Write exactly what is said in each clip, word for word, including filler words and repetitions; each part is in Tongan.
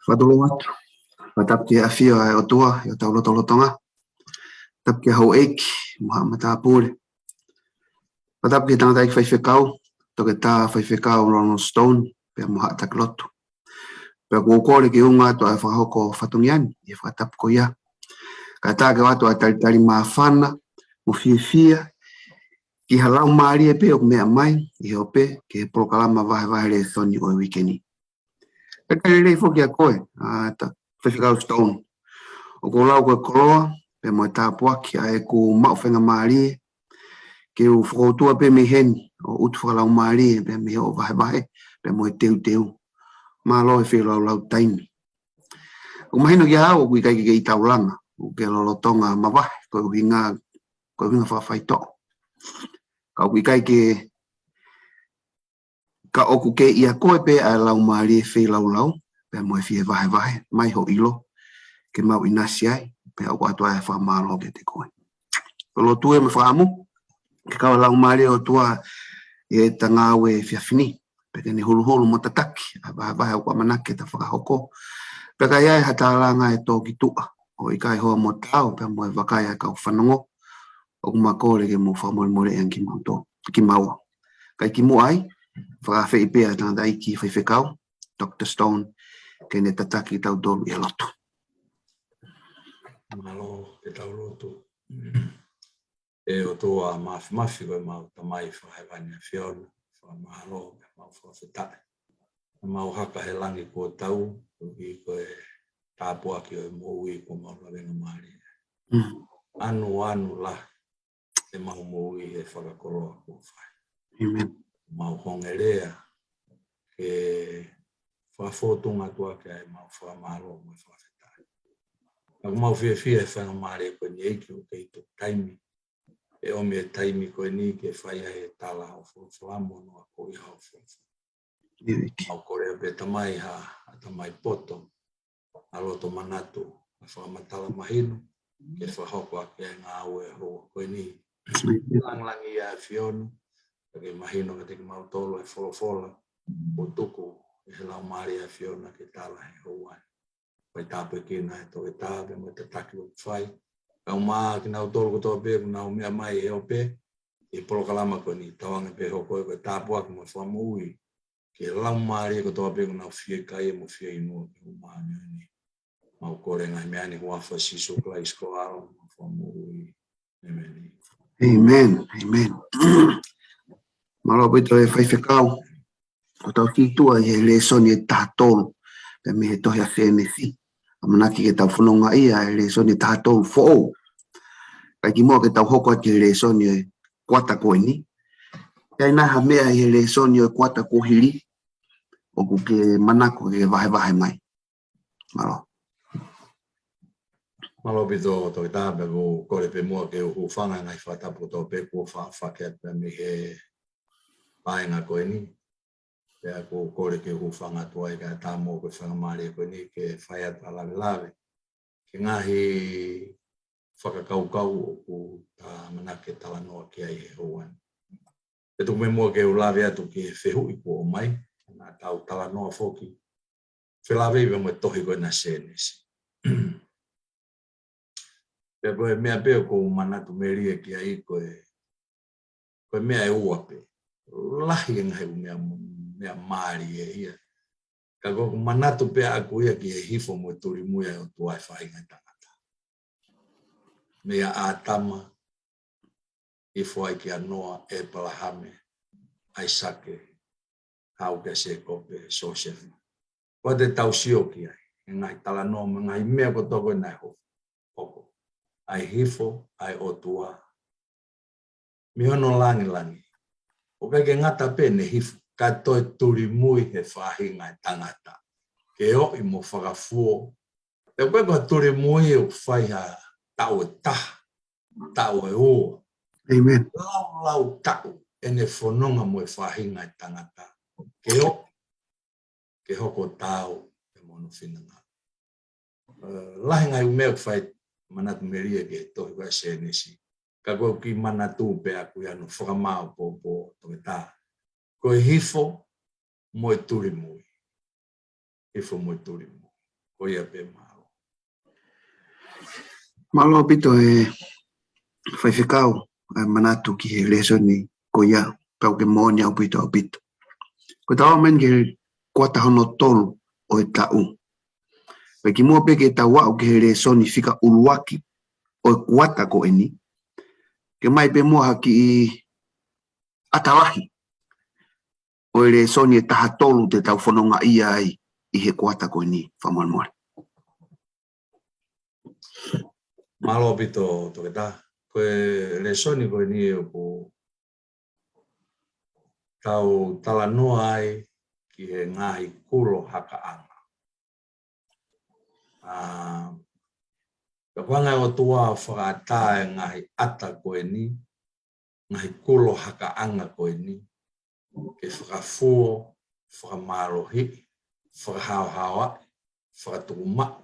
Fakatulou atu. Fakatapu ki he ʻafio ʻa e ʻOtua ʻi hotau lotolotonga. Tapu ki he houʻeiki mo haʻa matāpule. Fakatapu ki he tangataʻeiki faifekau, Toketā Faifekau Ronald Stone, pea mo haʻa taki lotu. Pea ʻoku ou kole ke unga atu ʻa e fakahoko fatongia ni ʻi he fakatapu ko ia. Kae ʻatā ke ʻoatu ʻa e talitali māfana mo fiefia ki ha laumālie pē ʻoku meʻa mai ʻi he ope ki he polokalama vahevahe lēsoni ʻo e uike ni. Pea ʻoku lelei foki ʻa koe, ʻa, ta, Faifekau Stone. ʻOku ou lau ko e koloa pea mo e tāpuaki ʻa ʻeku maʻu faingamālie ke u fokoutua pē mei heni ʻo ʻutu fakalaumālie pea mei hoʻo vahevahe pea mo e teuteu. Mālō e feilaulau taimi. ʻOku mahino kiate au ʻoku ʻikai ke ke ʻi taulanga, ʻoku ke lolotonga mavahe koeʻuhinga, koeʻuhinga fakafaitoʻo. Ka ʻoku ʻikai ke, ka ʻoku ke ʻia koe pē ʻa e laumālie feilaulau pea mo e fie vahevahe mai ho ʻilo ke mau ʻinasi ai, pea ʻoku ʻoatu ai ʻa e fakamālō kiate koe. Ko e lotu ē mo e fakaʻamu ke kau e Laumālie ʻo e ʻOtua ʻi heʻeta ngāue he efiafi ni, pea ke ne huluhulu mo tataki ʻa e vahevahe ʻoku ʻamanaki ke ta fakahoko. Pea ka ʻi ai ha tālanga ʻe tō ki tuʻa ʻo ʻikai hoa mo taau pea mo e vakai ʻa e kau fanongo, ʻoku mau kole ke mou fakamolemoleʻi ange kimautolu, kimaua. Kae kimuʻa ai, fakaafeʻi pē ʻa e tangataʻeiki faifekau, Doctor Stone, ke ne tataki kitautolu ʻi he lotu. Mālō, ke tau lotu. ʻE ʻOtua Māfimafi, ko ʻemau Tamai fakahēvani ʻAfiona, fakamālō, pea mau fakafetaʻi. Mau haka he langi kuo tau, koeʻuhi ko e tāpuaki ʻo e moʻui kuo mau lavengamālie. Mm. Anuanu lahi ʻemau moʻui he fakakoloa kuo fai. ʻĒmeni. Mau honge lea ke fakafōtunga atu ʻaki ʻemau fakamālō mo e fakafetaʻi. Ka ʻoku mau fiefia he faingamālie ko eni ʻEiki ʻoku ke tuku taimi ʻe ʻomi e taimi ko eni ke fai ai e tala ʻo folofola mo hono akoʻi ha ʻo folofola. ʻIo, ʻEiki. Mau kole pē Tamai ha, ha tamai poto, ha loto manatu, ha fakamatala mahino, ke fakahoko ʻaki e ngāue ʻa e houa ko eni. ʻIo. Langilangiʻia ʻAfiona, ka ke mahino kiate kimautolu e folofola kuo tuku ʻe he Laumālie ʻAfiona ke tala he houa ni. Fai tāpuekina e Toketā pea mo e tataki ʻoku fai. Kae ʻumaʻā kinautolu kotoa pē ʻoku nau meʻa mai he ope ʻi he polokalama ko eni, tauange pē ʻe hoko ia ko e tāpuaki mo e fakamoʻui ki he laumālie kotoa pē ʻoku nau fie kai mo fie inu ki he māmani ni. Mau kole e ngaahi meʻa ni ʻi he huafa ʻo Sīsū Kalaisi ko e ʻAlo mo e Fakamoʻui. ʻĒmeni. ʻĒmeni. ʻĒmeni. Mālō ʻaupito e faifekau. ʻOku tau sītuʻa ʻi he lēsoni ʻe taha tolu pē mei he tohi ʻa Sēnesi. ʻAmanaki ke tau fanongo ai ʻa e lēsoni ʻe taha tolu foʻou. Kae kimuʻa ke tau hoko atu ki he lēsoni ʻo e kuata ko eni, ʻi ai nai ha meʻa ʻi he lēsoni ʻo e kuata kuo hili ʻoku ke manako ke vahevahe mai? Mālō. Mālō ʻaupito Toketā, pea ʻoku ou kole pē muʻa ke u hūfanga he ngaahi fakatapu kotoa pē kuo fa-, fakahoko atu pē mei he paenga ko eni. Pea ʻoku ou kole ke u hūfanga atu ai kae ʻatā mo e faingamālie ko eni ke fai atu ha lavelave ki he ngaahi fakakaukau ʻoku ta ʻamanaki ke talanoa ki ai he houa ni. Pea tuku muʻa ke u lave atu ki he fehuʻi kuo ʻomai, naʻa tau talanoa foki, felāveʻi pea mo e tohi ko ena Sēnesi. Pea ko e meʻa pē ʻoku ou manatu melie ki ai ko e, ko e meʻa ʻe ua pē. Lahi e ngaahi meʻa, meʻa mālie ia. Ka ʻoku ou manatu pē ʻaʻaku ia ki he hifo mo e tulimui ʻa e ʻOtua he faʻahinga ʻo e tangata. Meia ʻĀtama, hifo ai kia Noa, ʻĒpalahame, ʻAisake, haʻu kia Sēkope, Siosefa. Ko e te tau sio ki ai, he ngaahi talanoa mo e ngaahi meʻa kotoa ko ē naʻe hoko. ʻA e hifo ʻa e ʻOtua mei hono langilangi. ʻOku ʻikai ke ngata pē ʻene hifo, ka toe tulimui he faʻahinga ʻo e tangata. Ke ʻoʻi mo fakafuo. Pea ʻoku ʻikai ko ha tulimui ʻoku fai ha taʻu ʻe taha, taʻu ʻe ua. ʻĒmeni. Laulau taʻu ʻene fononga mo e faʻahinga ʻo e tangata. Ke ʻoʻi, ke hoko taau pea mo hono finangalo. ʻE, lahi e ngaahi meʻa ʻoku fai manatu melie ki he tohi ko ena Sēnesi. Ka ʻoku ou kiʻi manatu pē ʻaʻaku ia hono fakamaʻopoʻopo Toketā. Ko e hifo mo e tulimui. Hifo mo e tulimui. Ko ia pē, mālō. Mālō ʻaupito e faifekau, ʻa e manatu ki he lēsoni ko ia, pau ke moʻoni ʻaupito ʻaupito. Ko e tau amen ki he kuata hono tolu ʻo e taʻu. Pea kimuʻa pē ke tau aʻu ki he lēsoni fika ʻuluaki ʻo e kuata ko eni, ke mai pē muʻa ha kiʻi ʻata lahi ʻo e lēsoni ʻe taha tolu te tau fononga ia ai ʻi he kuata ko eni, fakamolemole. Mālō ʻaupito, Toketā. Ko e lēsoni ko eni ʻoku tau talanoa ai ki he ngaahi kulo hakaʻanga. ʻA, ka ko e anga ʻo e ʻOtua ʻo fakaʻatā e ngaahi ʻata ko eni, ngaahi kulo hakaʻanga ko eni, ke fakafuo, fakamālohiʻi, fakahaohaoaʻi, fakatukumaʻu,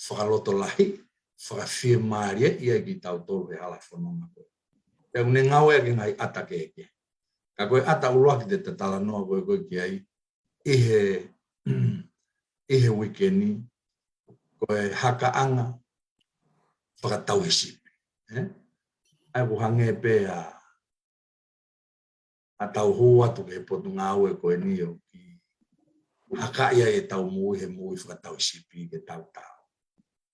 fakalotolahiʻi, fakafiemālieʻi ai kitautolu he hala fononga ko ē. Pea ʻoku ne ngāueʻaki e ngaahi ʻata kehekehe. Ka ko e ʻata ʻuluaki te ta talanoa ko ē ko ē ki ai, ʻi he, ʻi he uike ni, ko e hakaʻanga fakatauhisipi. ʻE? ʻA ia ʻoku hangē pē ʻa, ʻa ʻetau hū atu ki he potungāue ko eni ʻo kiʻi hakaʻi ai ʻetau moʻui he moʻui fakatauhisipi ke tau tau.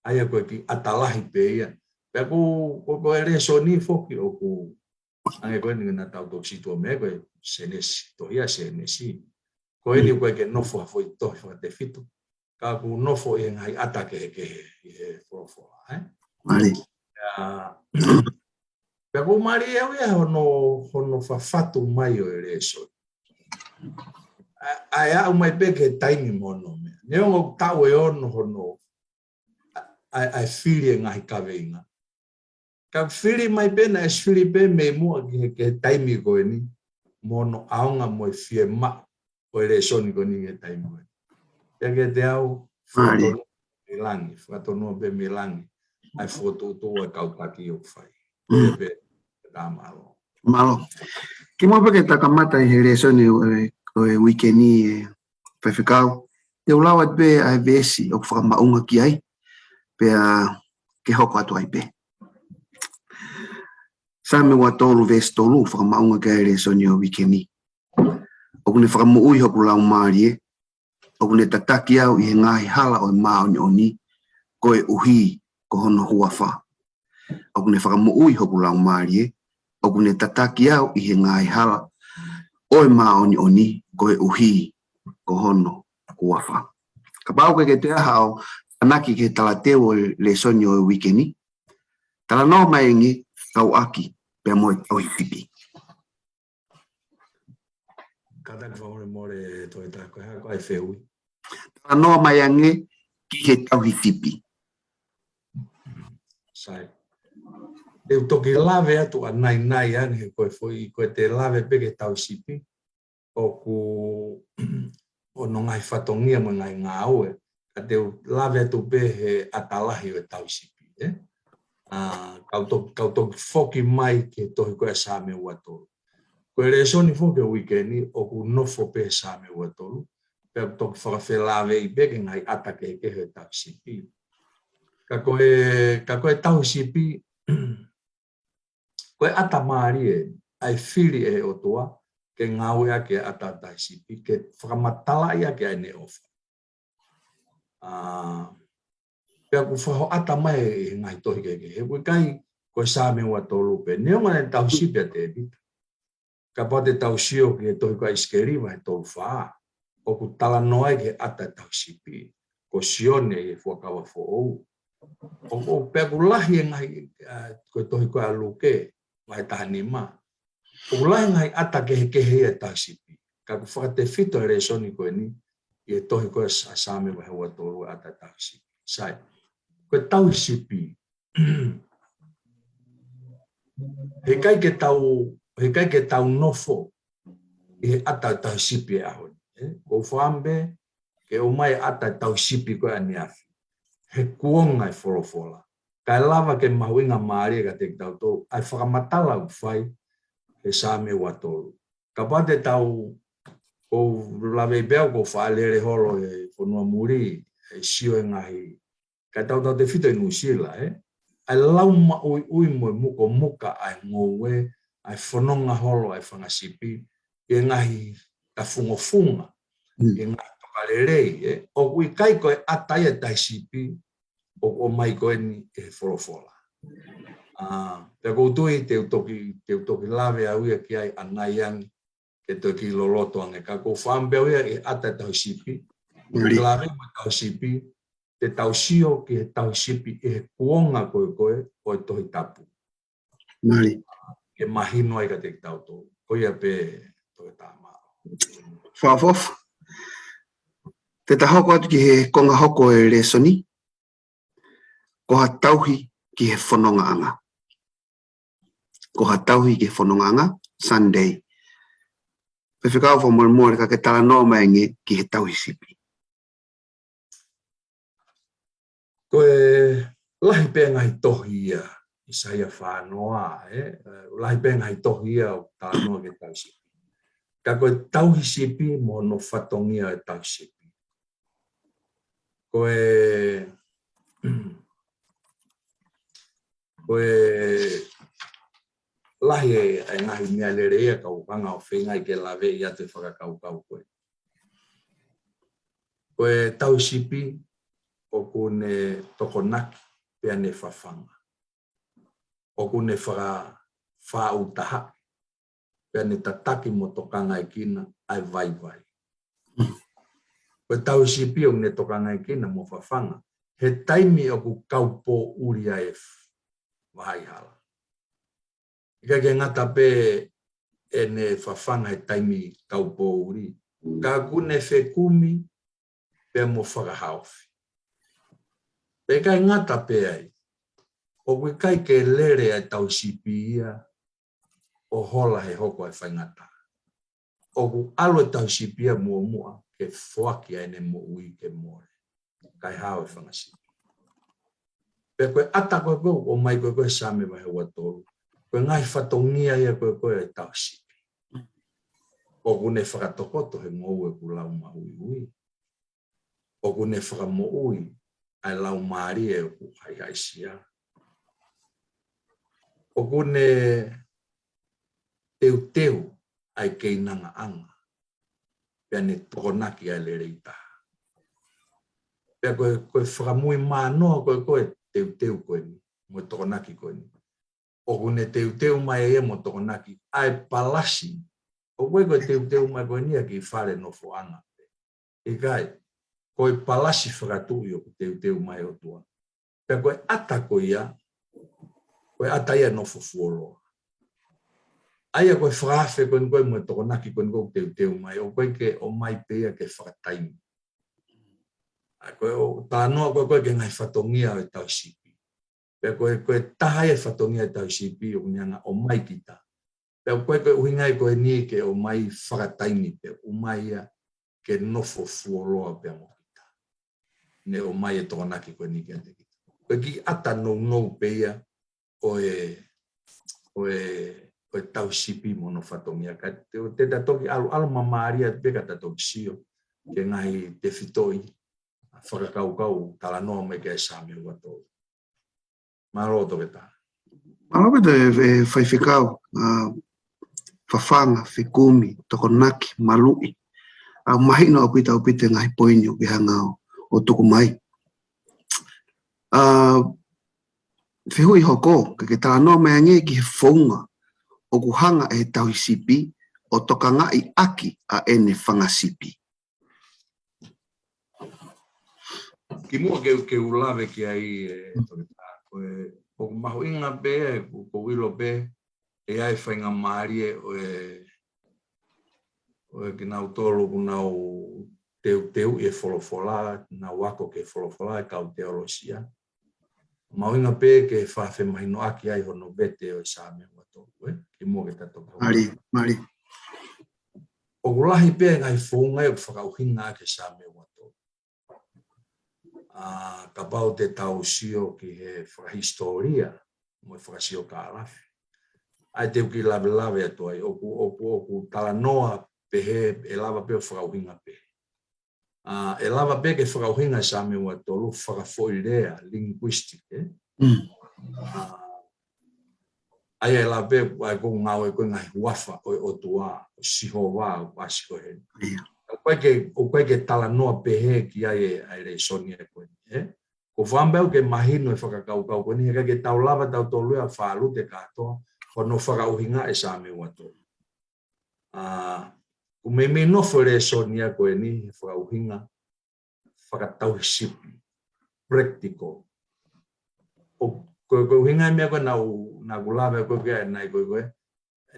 ʻA ia ko e kiʻi ʻata lahi pē ia. Pea ko, ko, ko e lēsoni foki ʻoku hangē ko eni naʻa tau toki sio atu mei he ko e Sēnesi, tohi ʻa Sēnesi. Ko eni ʻoku ʻikai ke nofo ha foʻi tohi fakatefito. Ka ʻoku nofo ʻi he ngaahi ʻata kehekehe ʻi he folofola, ē? Mālie. ʻIa, pea ʻoku mālie au ia hono, hono fafatu mai ʻo e lēsoni. ʻA, ʻa e aʻu mai pē ki he taimi mo hono meʻa. Neongo ʻoku taʻu ʻe ono hono, ʻa, ʻa, ʻa e fili e ngaahi kaveinga. Ka fili mai pē naʻe fili pē mei muʻa ki he, ki he taimi ko eni, mo hono ʻaonga mo e fiemaʻu ʻo e lēsoni ko eni ki he taimi ko eni. Pea kiate au, fakatonua mei langi, fakatonua pē mei langi, ʻa e fokotuʻutuʻu ʻa e kau taki ʻoku fai. Pea pē, tā mālō. Mālō. Kimuʻa pē ke ta kamata ʻi he lēsoni ʻo e, ʻo e uike ni ʻe faifekau, te u lau atu pē ʻa e veesi ʻoku fakamaʻunga ki ai, pea ke hoko atu ai pē. Saame ua tolu veesi tolu, fakamaʻunga ki ai e lēsoni ʻo e uike ni. ʻOku ne fakamoʻui hoku laumālie, ʻoku ne tataki au ʻi he ngaahi hala ʻo e māʻoniʻoni, koeʻuhi ko hono huafa. ʻOku ne fakamoʻui hoku laumālie, ʻoku ne tataki au ʻi he ngaahi hala ʻo e māʻoniʻoni, koeʻuhi ko hono huafa. Kapau ʻoku ʻikai ke toe ʻi ai haʻo tānaki ki he talateu ʻo e lēsoni ʻo e uike ni, talanoa mai ange fekauʻaki pea mo e tauhi sipi. Kātaki fakamolemole, Toketā, ko e hā koā e fehuʻi? Talanoa mai ange ki he tauhi sipi. Sai. Te u toki lave atu ʻanainai ange he ko e foʻi, ko ʻete lave pē ki he tauhi sipi, ʻoku ʻi hono ngaahi fatongia mo e ngaahi ngāue, ka te u lave atu pē he ʻata lahi ʻo e tauhi sipi, ē? ʻA, kau to-, kau toki foki mai ki he tohi ko ē ʻa Saame ua tolu. Ko e lēsoni foki ʻo e uike ni ʻoku nofo pē he Saame ua tolu, pea ʻoku toki fakafelāveʻi pē ki he ngaahi ʻata kehekehe ʻo e tauhi sipi. Ka ko e, ka ko e tauhi sipi, ko e ʻata mālie, ʻa e fili ʻe he ʻOtua, ke ngāueʻaki e ʻata tauhi sipi, ke fakamatalaʻi ʻaki ʻa ʻene ʻofa. ʻA, pea ʻoku fakahoʻata mai ʻi he ngaahi tohi kehekehe. He ʻoku ʻikai ko e Saame ua tolu pē. Neongo naʻe tauhi sipi ʻa Tēvita. Kapau te tau sio ki he tohi ko ē ʻa ʻIsikeli vahe tolu fā, ʻoku talanoa ai ki he ʻata tauhi sipi. Ko Sione ʻi he Fuakava Foʻou. ʻO, ʻo pea ʻoku lahi e ngaahi, ʻa, ko e tohi ko ē ʻa Luke, vahe taha nima. ʻOku lahi e ngaahi ʻata kehekehe ia e tauhi sipi. Ka ʻoku fakatefito e lēsoni ko eni, ʻi he tohi ko ē ʻa Sa-, Saame vahe ua tolu ʻata tauhi sipi. Sai. Ko e tauhi sipi. Heʻikai ke tau, heʻikai ke tau nofo ʻi he ʻata tauhi sipi he ʻaho ni, ē? Ko u fakaʻamu pē ke ʻomai e ʻata tauhi sipi ko ē ʻaneafi he kuonga e folofola. Kae lava ke mahuʻinga mālie kiate kitautolu ʻa e fakamatala ʻoku fai he Saame ua tolu. Kapau te tau, ko u lave pē au ko u faʻa lele holo he fonua muli, ʻe sio e ngaahi, kae tautautefito ʻi Nuʻusila, ē? ʻA e lau maʻuiʻui mo e mukomuka ʻa e ngoue, ʻa e fononga holo ʻa e fanga sipi, ʻi he ngaahi tafungofunga, Mm. ʻi he ngaahi tokalelei, ē? ʻOku ʻikai ko e ʻata ia ʻa e tauhisipi, ʻoku ʻomai ko eni ʻe he folofola. ʻA, pea ʻoku ou tui te u toki, te u toki lave au ia ki ai ʻanai ange, ke toki loloto ange. Ka ʻoku ou fakaʻamu pē au ia ʻi he ʻata ʻa e tauhisipi. Mali. Lave mo e tauhisipi, te tau sio ki he tauhisipi ʻi he kuonga ko ē ko ē ʻo e Tohi Tapu. Mali. Ke mahino ai kiate kitautolu. Ko ia pē Toketā Malo. Fakaʻofoʻofa. Te ta hoko atu ki he konga hoko e lēsoni. Ko ha tauhi ki he fonongaʻanga. Ko ha tauhi ki he fonongaʻanga, Sunday. Faifekau, fakamolemole ka ke talanoa mai ange ki he tauhisipi. Ko e lahi pē ngaahi tohi ia, ʻIsaia fā noa, ē? Lahi pē ngaahi tohi ia ʻoku talanoa ki he tauhisipi. Ka ko e tauhisipi mo hono fatongia e tauhisipi. Ko e, ko e lahi e, e ngaahi meʻa lelei ia ka u hanga ʻo feinga ai ke laveʻi atu e fakakaukau ko ē. Ko e tauhisipi ʻoku ne tokonaki pea ne fafanga. ʻOku ne fakafaʻu taha pea ne tataki mo tokangaekina ʻa e vaivai. Ko e tauhisipi ʻoku ne tokangaekina mo fafanga he taimi ʻoku kaupōʻuli ai e vahaʻa hala. ʻIkai ke ngata pē ʻene fafanga he taimi kaupōʻuli, ka ʻoku ne fekumi pea mo fakahaofi. Pea ʻikai ngata pē ai, ʻoku ʻikai ke lele ʻa e tauhisipi ia ʻo hola he hoko ʻa e faingataʻa. ʻOku ʻalu e tauhisipi ia muʻomuʻa ke foaki ʻa ʻene moʻui ke mole, kae hao e fanga sipi. Pea ko e ʻata ko ē ʻoku ʻomai ko ē ko ē Saame vahe ua tolu, ko e ngaahi fatongia ia ko ē ko ē e tauhisipi. ʻOku ne fakatokoto he ngoue ʻoku lau mahuihui. ʻOku ne fakamoʻui ʻa e laumālie ʻoku haʻihaʻisia. ʻOku ne teuteu ʻa e keinangaʻanga, pea ne tokonaki ʻa e lelei taha. Pea ko e, ko e fakamui manoa ko ē ko ē teuteu ko eni, mo e tokonaki ko eni. ʻOku ne teuteu mai ia mo tokonaki ʻa e palasi. ʻOku ʻikai ko e teuteu mai ko eni ia ki he fale nofoʻanga pē. ʻIkai, ko e palasi fakatuʻi ʻoku teuteu mai ʻOtua. Pea ko e ʻata ko ia, ko e ʻata ia nofo fuoloa. ʻA ia ko e fakaafe ko eni ko ē mo e tokonaki ko eni ʻoku teuteu mai, ʻoku ʻikai ke ʻomai pē ia ke fakataimi. ʻA ko e ʻo talanoa ko ē ko ē ki he ngaahi fatongia ʻo e tauhisipi. Pea ko e, ko e taha ia e fatongia e tauhisipi ʻoku ne hanga ʻo ʻomai kita. Pea ko e, ko e ʻuhinga ia ko eni ke ʻomai fakataimi pea ʻomai ia ke nofo fuoloa pea mo kita. Ne ʻomai e tokonaki ko eni kiate kita. Ko e kiʻi ʻata nounou pē ia ʻo e, ʻo e, ʻo e tauhisipi mo hono fatongia. Ka te, te ta toki ʻalu, ʻalu māmālie pē ka ta toki sio ki he ngaahi tefitoʻi fakakaukau talanoa mai ki ai e Saame ua tolu. Mālō Toketā. Mālō pē e, e faifekau, ʻa, fafanga, fekumi, tokonaki, maluʻi. ʻA, mahino ʻaupito, ʻaupito e ngaahi poini ʻoku ke hanga ʻo, ʻo tuku mai. ʻA, fehuʻi hoko, ke ke talanoa mai ange ki he founga ʻoku hanga ʻe he tauhisipi ʻo tokangaʻi ʻaki ʻa ʻene fanga sipi. Kimuʻa ke, ke u lave ki ai, e, Toketā, ko e, ʻoku mahuʻinga pē, ʻoku, ʻoku ou ʻilo pē, ʻe ʻi ai e faingamālie ʻo e, ʻo e kinautolu ʻoku nau teuteu e folofola, nau ako ki he folofola, e kau teolosia. Mahuʻinga pē ke fakafemahinoʻaki ai hono vete ʻo e Saame ua tolu, ē? Kimuʻa ke ta toki. Mālie, mālie. ʻOku lahi pē ngaahi founga ʻoku fakaʻuhinga ʻaki e Saame ua tolu. ʻA, kapau te tau sio ki he fakahisitōlia, mo e fakasiokālafi. ʻA ia te u kiʻi lavelave atu ai, ʻoku, ʻoku, ʻoku talanoa pehē, ʻe lava pē ʻo fakaʻuhinga pehē. ʻE lava pē ke fakaʻuhinga e Saame ua tolu fakafoʻilea, linguistic, ē? ʻA ia ʻe lava pē ʻa e ko e ngāue ko e ngaahi huafa ʻo e ʻOtua, ʻo Sihova, ʻoku ʻasi ko ē heni. ʻOku ʻikai ke, ʻoku ʻikai ke talanoa pehē ki ai ʻa e lēsoni ko eni, ē? Ko e fakaʻamu pē ke mahino e fakakaukau ko eni, he ʻikai ke tau lava tautolu ia ʻo fālute kātoa, ko hono fakaʻuhinga e Saame ua tolu. ʻA, ʻoku meimei nofo e lēsoni ko eni he fakaʻuhinga fakatauhisipi, practical. ʻO ko e, ko e ʻuhinga e meʻa ko ē naʻa ku, naʻa ku lave ko ē ki ai ʻanenai ko ē,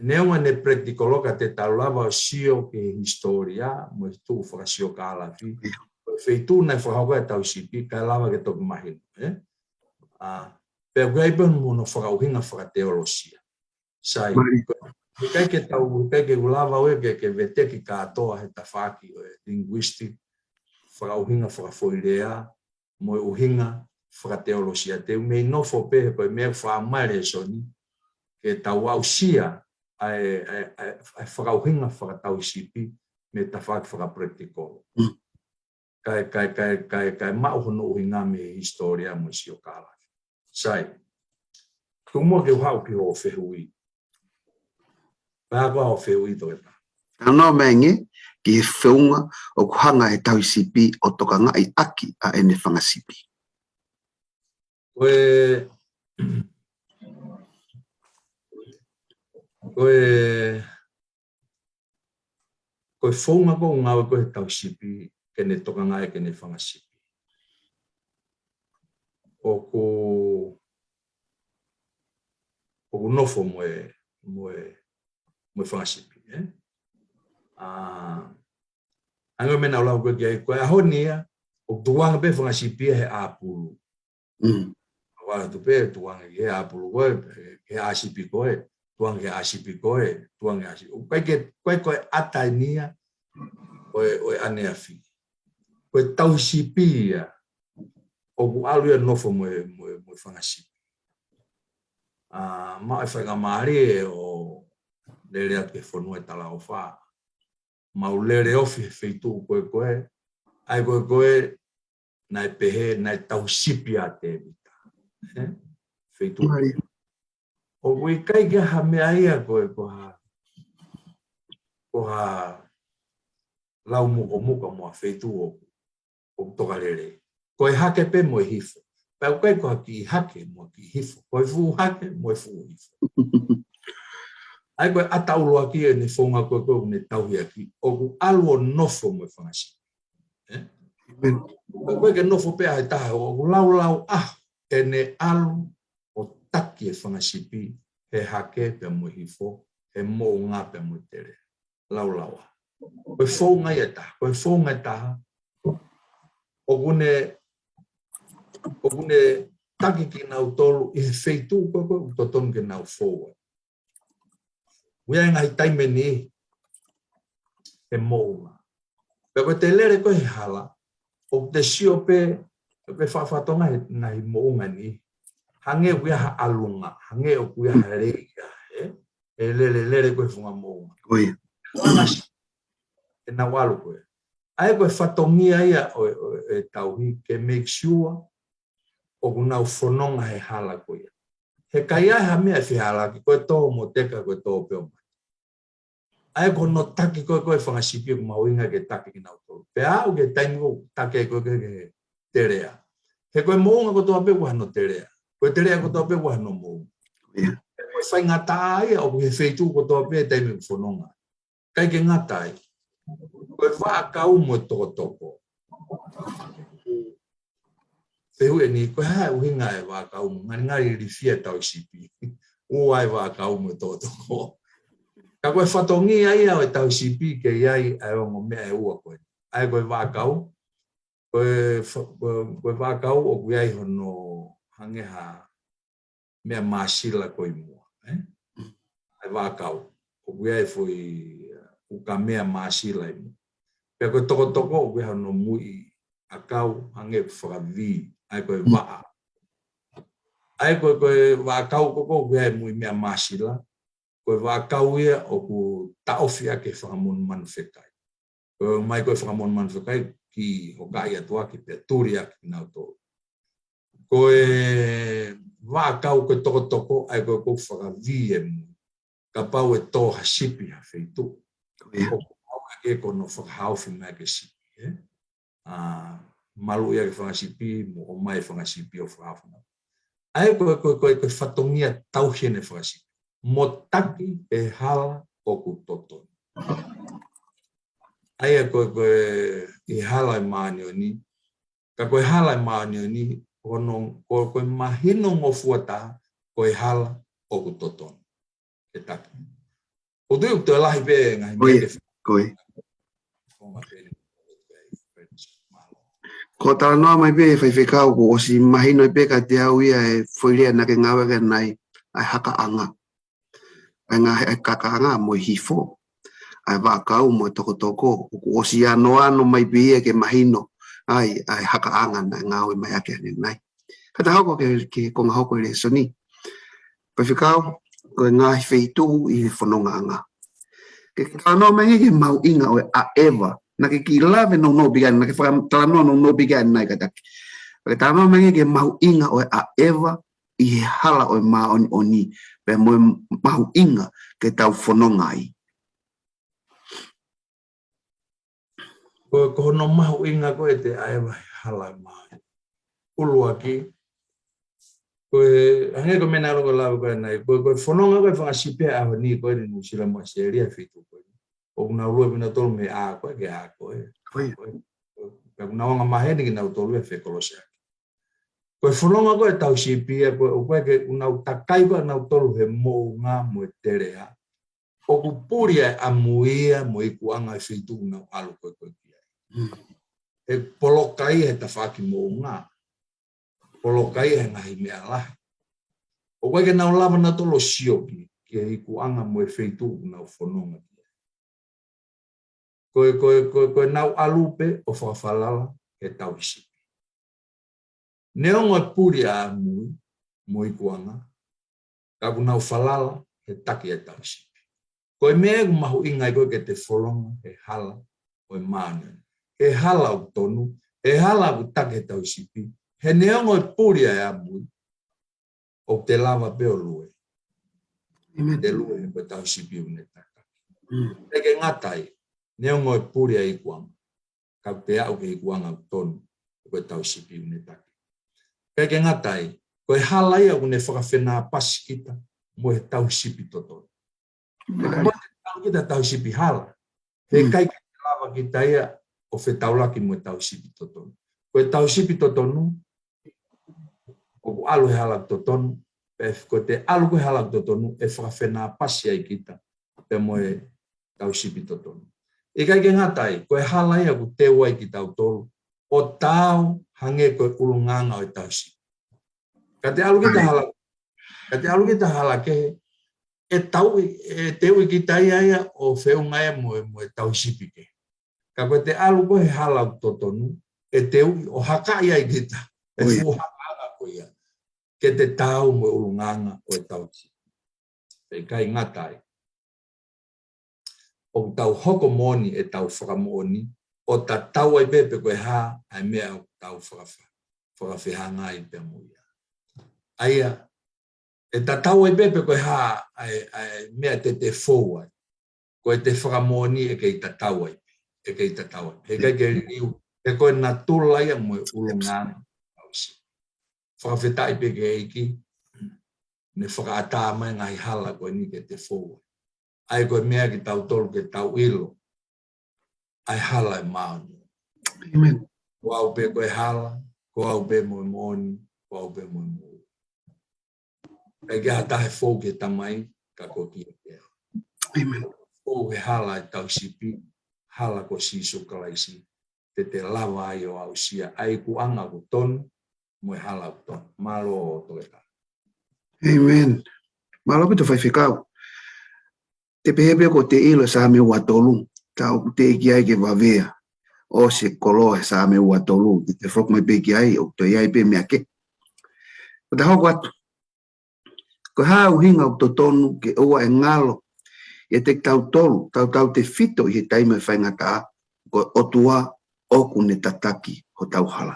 neongo ʻene practical ʻoku ʻikai te tau lava ʻo sio ki he hisitōlia, mo e tuʻu fakasiokālafi, ko e feituʻu naʻe fakahoko ai e tauhi sipi, kae lava ke toki mahino, ē? ʻA, pea ʻoku ʻi ai pē mo hono fakaʻuhinga fakateolosia. Sai, ʻikai ke tau, ʻikai ke u lava ʻo ke, ke veteki kātoa he tafaʻaki ʻo e linguistic, fakaʻuhinga fakafoʻilea, mo e ʻuhinga fakateolosia. Te u meimei nofo pē he ko e meʻa ʻoku fai mai e lēsoni, ke tau aʻusia ʻa e, ʻa e, ʻa e, ʻa e fakaʻuhinga fakatauhisipi mei he tafaʻaki fakapractical. Kae, kae, kae, kae, kae maʻu hono ʻuhinga mei he hisitōlia mo e siokālafi. Sai. Tuku muʻa ke u haʻu ki hoʻo fehuʻi. Pea ko hoʻo fehuʻi, Toketā. Talanoa mai ange ki he founga ʻoku hanga ʻe he tauhi sipi ʻo tokangaʻi ʻaki ʻa ʻene fanga sipi. Ko e, ko e, ko e founga ko ē ʻoku ngāue ko ē he tauhi sipi ke ne tokangaʻi ʻaki ʻene fanga sipi. ʻOku, ʻoku nofo mo e, mo e, mo e fanga sipi, ē? ʻA, hangē ko e meʻa naʻa ku lau ko ē ki ai, ko e ʻaho ni ia, ʻoku tukuange pē fanga sipi ia he ʻā pulu. ʻOku ʻatu pē, tukuange ki he ʻā pulu ko ē, ki he ʻā sipi ko ē, tukuange ki he ʻā sipi ko ē, tukuange ʻā sipi. ʻOku ʻikai ke, ʻoku ʻikai ko e ʻata eni ia ʻo e, ʻo e ʻaneafi. Ko e tauhi sipi ia, ʻoku ʻalu ia ʻo nofo mo e, mo e, mo e fanga sipi. ʻA, maʻu e faingamālie ʻo lele atu ki he fonua ʻo e talaʻofa. Mau lele ofi he feituʻu ko ē ko ē, ʻa ia ko ē ko ē, naʻe pehē, naʻe tauhi sipi ʻa Tēvita. Ē? Feituʻu ko ē. ʻOku ʻikai ke ʻi ai ha meʻa ia ko e, ko ha, ko ha lau mukomuka mo ha feituʻu ʻoku, ʻoku toka lelei. Ko e hake pē mo e hifo. Pea ʻoku ʻikai ko ha kiʻi hake mo ha kiʻi hifo. Ko e fuʻu hake mo e fuʻu hifo. ʻA ia ko e ʻata ʻuluaki ʻene founga ko ē ko ē ʻoku ne tauhi ʻaki, ʻoku ʻalu ʻo nofo mo e fanga sipi. Ē? ʻOku ʻikai ke nofo pē ʻa e taha, ʻoku laulau ʻaho ʻene ʻalu ʻo taki e fanga sipi he hake pea mo e hifo, he moʻunga pea mo e teleʻa. Laulau ʻaho. Ko e founga ia ʻe taha, ko e founga ʻe taha. ʻOku ne, ʻoku ne taki kinautolu ʻi he feituʻu ko ē ko ē ʻoku totonu ke nau fou ai. ʻOku ʻi ai e ngaahi taimi ʻe niʻihi he moʻunga. Pea ko ʻete lele ko ē he hala, ʻoku te sio pē, ʻoku ke fakatokangaʻi e ngaahi moʻunga ʻe niʻihi. Hangē ʻoku ʻi ai ha ʻalunga, hangē ʻoku ʻi ai ha lei ia, ē? ʻE lele, lele ko ē he funga moʻunga. ʻOku ʻi ai. Ko e ngaahi sipi ʻe nau ʻalu ko ē. ʻA ia ko e fatongia ia ʻo, ʻo, ʻo e tauhi ke make sure ʻoku nau fononga he hala ko ia. He ka ʻi ai ha meʻa ʻe fehālaaki, ko e tō mo teka, ko e tō pē ʻo mate. ʻA ia ko hono taki ko ē ko ē fanga sipi ʻoku mahuʻinga ke taki kinautolu. Pea aʻu ki he taimi ʻoku taki ai ko ē ke, ke teleʻa. He ko e moʻunga kotoa pē ʻoku ʻi ai hano teleʻa. Ko e teleʻa kotoa pē ʻoku ʻi ai hano moʻunga. He ko e faingataʻa ia ʻoku ʻi he feituʻu kotoa pē he taimi ʻoku fononga. ʻIkai ke ngata ai. Ko e vaʻakau mo e tokotoko. Fehuʻi ʻe niʻihi, ko e hā e ʻuhinga e vaʻakau mo, ngalingali ilifia e tauhi sipi. ʻOku ʻi ai e vaʻakau mo e tokotoko. Ka ko e fatongia ia ʻo e tauhi sipi ke ʻi ai ʻa e ongo meʻa ʻe ua ko ē. ʻA ia ko e vaʻakau, ko e fa-, ko e, ko e vaʻakau ʻoku ʻi ai hono hangē ha meʻa māsila ko ē ʻi muʻa, ē? ʻA e vaʻakau, ʻoku ʻi ai e foʻi, uh, ukamea māsila ʻi muʻa. Pea ko e tokotoko ʻoku ʻi ai hono muiʻi ʻakau hangē ʻoku fakavī, ʻa ia ko e vaʻa. ʻA ia ko e, ko e vaʻakau ko ē ʻoku ʻi ai e muiʻi meʻa māsila, ko e vaʻakau ia ʻoku taʻofi ʻaki e fanga monumanu fekai. Ko e mai ko ē fanga monumanu fekai, kiʻi hokaʻi atu ʻaki pea tuli ʻaki kinautolu. Ko e vaʻakau ko e tokotoko, ʻa ia ko e ʻoku fakavī e mui. Kapau ʻe tō ha sipi ha feituʻu. ʻOku ʻaonga ke ko hono fakahaofi mai ʻaki e sipi, ē? ʻA, maluʻi ʻaki e fanga sipi, mo ʻomai e fanga sipi ʻo fakahaofi mai. ʻA ia ko e, ko e, ko e, ko e fatongia tauhi ʻene fanga sipi. Mo taki e hala ʻoku totonu. ʻA ia ko e, ko e, ʻi he hala ʻo e māʻoniʻoni, ka ko e hala ʻo e māʻoniʻoni, ko hono, ko, ko e mahino ngofua taha, ko e hala ʻoku totonu. Ke taki. ʻOku ou tui ʻoku toe lahi pē ngaahi meʻa ke fai. Ko e. Ko e talanoa mai pē, Faifekau, kuo ʻosi mahino pē kiate au ia e foʻi lea naʻa ke ngāueʻaki ʻanenai, ʻa e hakaʻanga. ʻA e ngaahi, ʻa e hakaʻanga mo e hifo. ʻA e vaʻakau mo e tokotoko. Kuo ʻosi anoano mai pē ia ke mahino ai, ʻa e hakaʻanga naʻe ngāue mai ʻaki ʻanenai. Ka ta hoko ki he, ki he konga hoko e lēsoni. Faifekau, ko e ngaahi feituʻu ʻi he fonongaʻanga. Ke, ke talanoa mai ki he mahuʻinga ʻo e ʻaʻeva. Naʻa ke kiʻi lave nounou pē ki ai, naʻa ke fakatalanoa nounou pē ki ai ʻanenai kātaki. Ke talanoa mai ki he mahuʻinga ʻo e ʻaʻeva ʻi he hala ʻo e māʻoniʻoni, pea mo e mahuʻinga ke tau fononga ai. Ko, ko hono mahuʻinga ko e te ʻaʻeva he hala ʻo e māʻoniʻoni. ʻUluaki, ko e, hangē ko e meʻa naʻa ku lave ko ē ʻanenai, ko, ko e fononga ko e fanga sipi he ʻaho ni ko eni ʻi Nuʻu Sila mo ʻAositelēlia, feituʻu ko eni. ʻOku nau lue pē nautolu mei he ʻā ko ē ki he ʻā ko ē. Ko ia. Ko e, ko e, ka ʻoku nau anga maheni kinautolu ia he fekolosi ʻaki. Ko e fononga ko e tauhi sipi ia ko e, ʻoku ʻikai ke ʻoku nau takai ko ē nautolu he moʻunga mo e teleʻa. ʻOku puli ʻa e ʻamui ia mo e ikuʻanga ʻo e feituʻu ʻoku nau ʻalu ko ē ko ē ki ai. Mm. ʻE poloka ia he tafaʻaki moʻunga. Poloka ia he ngaahi meʻa lahi. ʻOku ʻikai ke nau lava nautolu ʻo sio ki, ki he ikuʻanga mo e feituʻu ʻoku nau fononga ki ai. Ko e, ko e, ko e, ko e nau ʻalu pē ʻo fakafalala he tauhi sipi. Neongo e puli ʻa e ʻamui mo e ikuʻanga, ka ʻoku nau falala he taki ʻa e tauhi sipi. Ko e meʻa ʻoku mahuʻinga ai ko ē ke te fononga he hala ʻo e māʻoniʻoni. He hala ʻoku tonu, he hala ʻoku taki he tauhi sipi, he neongo e puli ʻa e ʻamui, ʻoku te lava pē ʻo lue. ʻĒmeni. Te lue he ko e tauhi sipi ʻoku ne taki. Mm. ʻIkai ke ngata ai, neongo e puli ʻa e ikuʻanga, ka ʻoku te aʻu ki he ikuʻanga ʻoku tonu, he ko e tauhi sipi ʻoku ne taki. ʻIkai ke ngata ai, ko e hala ia ʻoku ne fakafenāpasi kita mo e tauhi sipi totonu. He kapau te te ʻalu kita he tauhi sipi hala, he ʻikai ke lava kita ia ʻo fetaulaki mo e tauhi sipi totonu. Ko e tauhi sipi totonu, ʻoku ʻalu he hala ʻoku totonu, pea ko ʻete ʻalu ko ē he hala ʻoku totonu, ʻe fakafenāpasi ai kita pea mo e tauhi sipi totonu. ʻIkai ke ngata ai, ko e hala ia ʻoku teu ai kitautolu ʻo taau hangē ko e ʻulungaanga ʻo e tauhi sipi. Ka te ʻalu kita he hala, ka te ʻalu kita he hala kehe, ʻe tauʻi, ʻe teuʻi kita ia ia ʻo feʻunga ia mo e, mo e tauhi sipi kehe. Ka ko ʻete ʻalu ko ē he hala ʻoku totonu, ʻe teuʻi ʻo hakaʻi ai kita. ʻE fuʻu hakaʻanga ko ia. Ke te taau mo e ʻulungaanga ʻo e tauhi sipi. ʻIkai ngata ai, ʻoku tau hoko moʻoni ʻetau fakamoʻoni, ʻo tatau ai pē pe ko e hā ʻa e meʻa ʻoku tau fakafa-, fakafehangahangai pea mo ia. ʻA ia, ʻe tatau ai pē pe ko e hā ʻa e, ʻa e meʻa te te fou ai. Ko ʻete fakamoʻoni ʻe kei tatau ai pē, ʻe kei tatau ai. He ʻikai ke liliu, he ko e natula ia mo e ʻulungaanga ʻo e tauhi sipi. Fakafetaʻi pē ki he ʻEiki, ne fakaʻatā mai ngaahi hala ko eni ke te fou ai. ʻA ia ko e meʻa kitautolu ke tau ʻilo, ʻa e hala ʻo e māʻoniʻoni. ʻĒmeni. Ko au pē ko e hala, ko au pē mo e moʻoni, ko au pē mo e moʻui. ʻIkai ke ʻi ai ha taha ʻe fou ki he Tamai, ka ko e ʻEiki pē. ʻĒmeni. Fou he hala ʻo e tauhi sipi, hala ko Sīsū Kalaisi, te te lava ai ʻo aʻusia ʻa e ikuʻanga ʻoku tonu, mo e hala ʻoku tonu. Mālō Toketā. ʻĒmeni. Mālō ʻaupito Faifekau. Te pehē pē ʻoku te ʻilo Saame ua tolu, tā ʻoku teʻeki ai ke vavea ʻo se koloa he Saame ua tolu, te te foki mai pē ki ai, ʻoku toe ʻi ai pē meʻa kehe. Ka ta hoko atu. Ko e hā ʻuhinga ʻoku totonu ke ʻoua ʻe ngalo ʻiate kitautolu, tautautefito ʻi he taimi ʻo e faingataʻa, ko e ʻOtua ʻoku ne tataki hotau hala.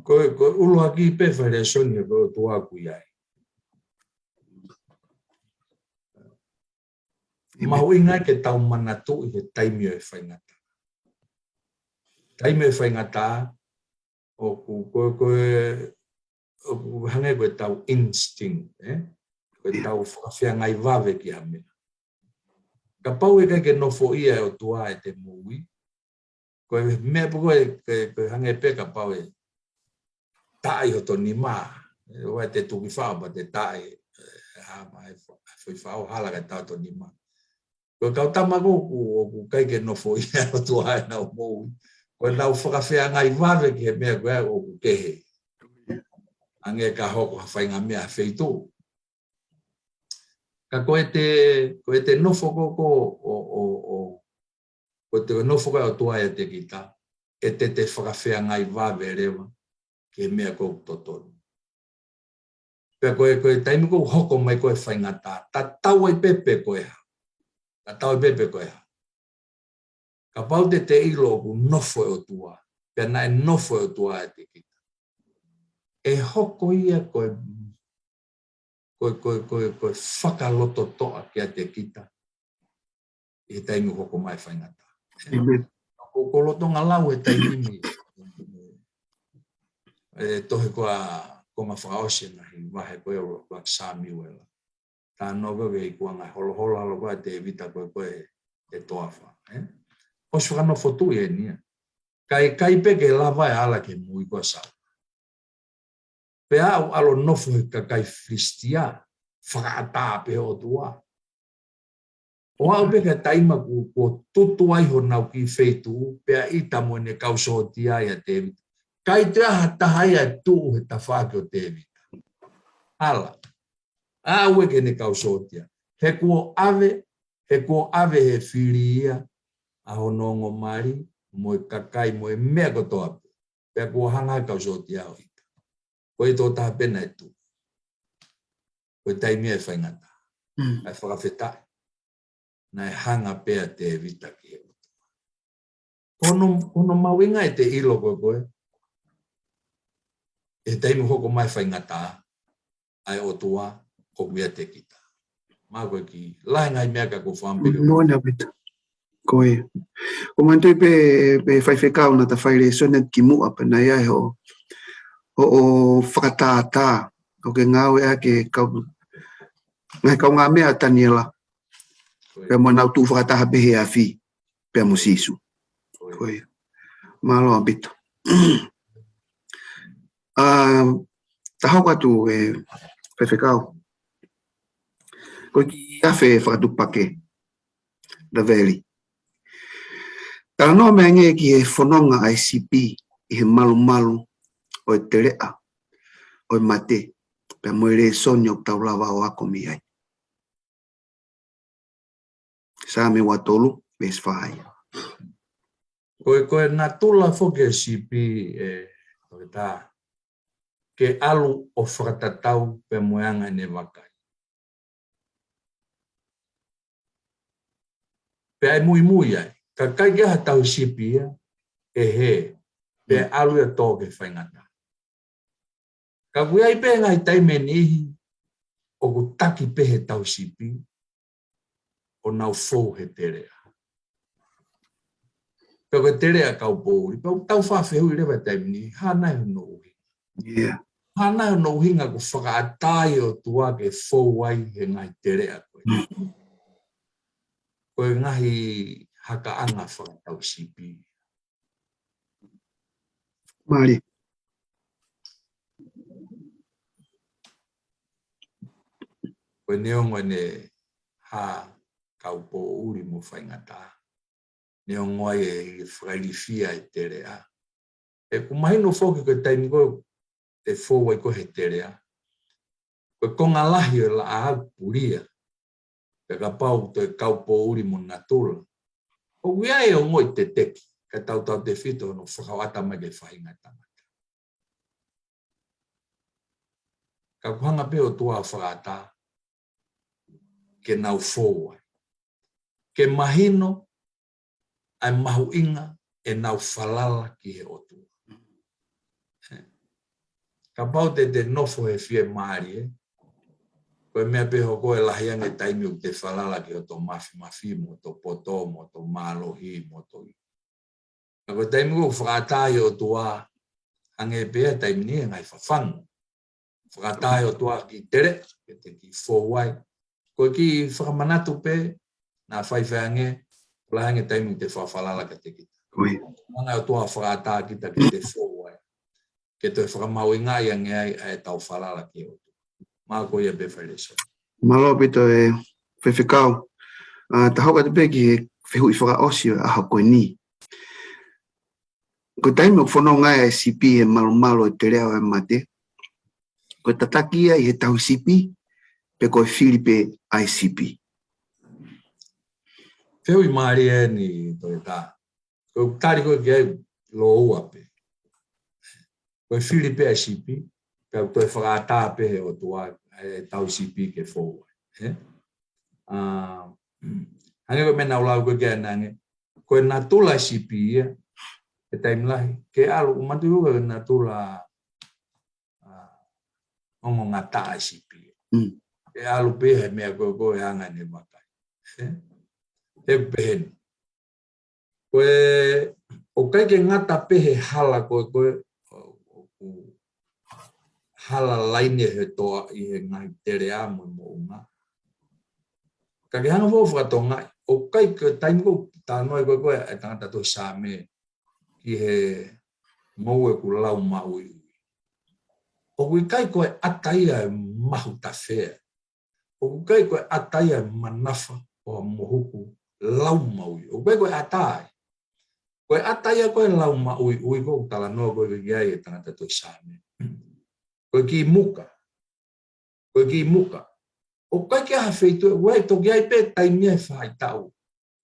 Ko e, ko e ʻuluaki pē fai lēsoni ko e ʻOtua ʻoku ʻi ai. Mahuʻinga ke tau manatuʻi he taimi ʻo e faingataʻa. Taimi ʻo e faingataʻa, ʻoku, ko, ko e, ʻoku hangē ko e tau instinct, ē? Ko e tau fakafeangai vave ki ha meʻa. Kapau ʻe ʻikai ke nofoʻia ʻe he ʻOtua ʻete moʻui, ko e meʻa pē ko e, ko e, ko e hangē pē kapau ʻe taʻi hoto nima. ʻE, ʻoua te tuki fao pea te taʻi, ʻe, ha, ma, ʻe, fo-, foʻi fao hala kae taʻi hoto nima. Ko e kau tama ko ē ʻoku, ʻoku ʻikai ke nofoʻia ʻe he ʻOtua ʻenau moʻui. Ko ʻenau fakafeangai vave ki he meʻa ko ē ʻoku kehe. Hangē ka hoko ha faʻahinga meʻa feituʻu. Ka ko ʻete, ko ʻete nofo ko ē ʻo, ʻo, ʻo, ko ʻete nofo ko ē ʻOtua ʻiate kita, ʻe te te fakafeangai vave leva ki he meʻa ko ē ʻoku totonu. Pea ko e, ko e taimi ko ē ʻoku hoko mai ko ē faingataʻa, tatau ai pē pe ko e hā. Tatau ai pē pe ko e hā. Kapau te te ʻilo ʻoku nofo e ʻOtua, pea naʻe nofo e ʻOtua ʻiate kita, ʻe hoko ia ko e, ko e, ko e, ko e, ko e fakalototoʻa kiate kita ʻi he taimi ʻoku hoko mai faingataʻa. ʻĒmeni. Ko, ko e lolotonga lau he taimi ni, ʻe tohi ko ā konga fakaʻosi ʻena he vahe ko ē ʻo Sāmiuela. Talanoa ko ē ki he ikuʻanga holoholo ʻa e ʻOtua ʻia Tēvita ko ē ko e toafa, ē? ʻOsi fakanofo tuʻi ʻeni ia. Ka ʻe ʻikai pē ke lava ʻe ala ke mui ko ē ʻa Saula. Pea ʻalu ʻo nofo he kakai Filisitia, fakaʻatā pē he ʻOtua. ʻO aʻu pē ki he taimi ko ē kuo tutu ai honau kiʻi feituʻu, pea ʻita mo ʻene kau sōtia ʻia Tēvita. ʻIkai toe ʻi ai ha taha ia ʻe tuʻu he tafaʻaki ʻo Tēvita. Ala. Aʻu ē ki heʻene kau sōtia. He kuo ʻave, he kuo ʻave ʻe he fili ia ʻa hono ongo mali, mo e kakai, mo e meʻa kotoa pē. Pea kuo hanga ʻe he kau sōtia ʻo ʻita. Ko e tokotaha pē naʻe tuʻu. Ko e taimi ʻo e faingataʻa. Mm. ʻA e fakafetaʻi. Naʻe hanga pē ʻa Tēvita ki he ʻOtua. Ko hono, ko hono mahuʻinga ʻete ʻilo ko ē ko ē, ʻi he taimi ʻoku hoko mai faingataʻa, ʻa e ʻOtua ʻoku ʻiate kita. Mahalo ko e kiʻi lahi e ngaahi meʻa ka ʻoku ou fakaʻamu pē ke... Moʻoni ʻaupito. Ko ia. ʻOku ou manatuʻi pē, pē faifekau naʻa ta fai lēsoni atu kimuʻa pē naʻe ʻi ai hoʻo, hoʻo fakatātā. ʻOku ke ngāueʻaki e kau, ngaahi kaungāmeʻa ʻa Taniela. Ko ia. Pea mo ʻenau tuʻu fakataha pē he afi. Pea mo Sīsū. Ko ia. Ko ia. Mālō ʻaupito. ʻA, ta hoko atu ē faifekau. Ko e kiʻi afe fakatuʻupakē. Laveli. Talanoa mai angē ki he fononga ʻa e sipi ʻi he malumalu ʻo e teleʻa ʻo e mate. Pea mo e lēsoni ʻoku tau lava ʻo ako mei ai. Saame ua tolu, veesi fā ia. Ko e, ko e natula foki e sipi ē, ʻo e tā, ke ʻalu ʻo fakatatau pea mo e anga ʻene vakai. Pea ʻe muimui ai, ka ʻikai ke ʻi ai ha tauhi sipi ia, ʻe hē, pea ʻalu ia ʻo tō ki he faingataʻa. Ka ʻoku ʻi ai pē ngaahi taimi ʻe niʻihi ʻoku taki pē he tauhi sipi ʻo nau fou he teleʻa. Pea ko e teleʻa kaupoʻuli, pea ʻoku tau faʻa fehuʻi leva he taimi ni, hā nai hono ʻuhinga. Yeah. Hā nai hono ʻuhinga ʻoku fakaʻatā ai e ʻOtua ke fou ai he ngaahi teleʻa ko ē. Mm. Ko e ngaahi hakaʻanga fakatauhi sipi. Mālie. Ko e neongo ʻene hā kaupoʻuli mo faingataʻa. Neongo ai e fakailifia e teleʻa. ʻOku mahino foki ko e taimi ko ē te fou ai ko ē he teleʻa. Ko e konga lahi ʻo e laʻā ʻoku pulia. Pea kapau toe kaupoʻuli mo natula, ʻoku ʻi ai e ongoʻi teteki, ka tautautefito hono fakaʻatā mai ki he faʻahinga ʻo e tangata. Ka ʻoku hanga pē ʻOtua ʻo fakaʻatā ke nau fou ai. ke mahino ʻa e mahuʻinga ʻenau falala ki he ʻOtua. Kapau te te nofo he fiemālie, ko e meʻa pē hoko ʻe lahi ange taimi ʻoku te falala ki hoto mafimafi, mo hoto poto, mo hoto mālohi, mo hoto i. Ka ko e taimi ʻoku fakaʻatā ʻe he ʻOtua, hangē pē ia taimi ni he ngaahi fafangu. Fakaʻatā ʻe he ʻOtua ki tele, ke te ki fou ai. Ko e kiʻi fakamanatu pē, naʻa faifai ange, lahi ange taimi te fakafalala kiate kita. Ko ia. Mana ʻOtua fakaʻatā kita ke te fou ai. Ke toe fakamahuʻingaʻi ange ai ʻa ʻetau falala ki he ʻOtua. Mālō ko ia pē Failēsoni. Mālō ʻaupito e faifekau. ʻA, ta hoko atu pē ki he fehuʻi fakaʻosi ʻo e ʻaho ko eni. Ko e taimi ʻoku fononga ai e sipi he malumalu ʻo e teleʻa ʻo e mate, ko e tataki ia ʻi he tauhi sipi, pe ko e fili pē ʻa e sipi? Fehuʻi mālie eni Toeta. Ko e tali ko ē ki ai lōua pē. Ko e fili pē ʻa e sipi, pea ko e fakaʻatā pē ʻe he ʻOtua ʻa e tauhi sipi ke fou ai. Ē? ʻA, hangē ko e meʻa naʻa ku lau ko ē ki ai ʻanenai, ko e natula ʻa e sipi ia, he taimi lahi, ke ʻalu, ʻoku mātuʻaki ko e natula, ʻa, ongongataʻa ʻa e sipi ia. Mm. Ke ʻalu pē he meʻa ko ē ʻoku anga ʻene vakai. Ē? He peheni. Ko e, ʻoku ʻikai ke ngata pē he hala ko ē, ko e, ʻo, ʻo, ʻo, hala laine he toa ʻi he ngaahi teleʻa mo e moʻunga. Ka ke hanga foʻou fakatonga, ʻoku ʻikai ke taimi ko ē talanoa ko ē, ko e tangata tohi Saame ki he moʻunga ʻoku lau maʻuiʻui. ʻOku ʻikai ko e ʻata ia ʻe mahu tafea. ʻOku ʻikai ko e ʻata ia ʻe manafa ʻo ha mohuku lau maʻuiʻui. ʻOku ʻikai ko e ʻata ia. Ko e ʻata ia ko e lau maʻuiʻui ko ē ʻoku talanoa ko ē ki ai e tangata tohi Saame. Ko e kiʻi muka. Ko e kiʻi muka. ʻOku ʻikai ke ʻi ai ha feituʻu, ʻoku ʻi ai toki ʻi ai pē taimi ʻe faʻahitaʻu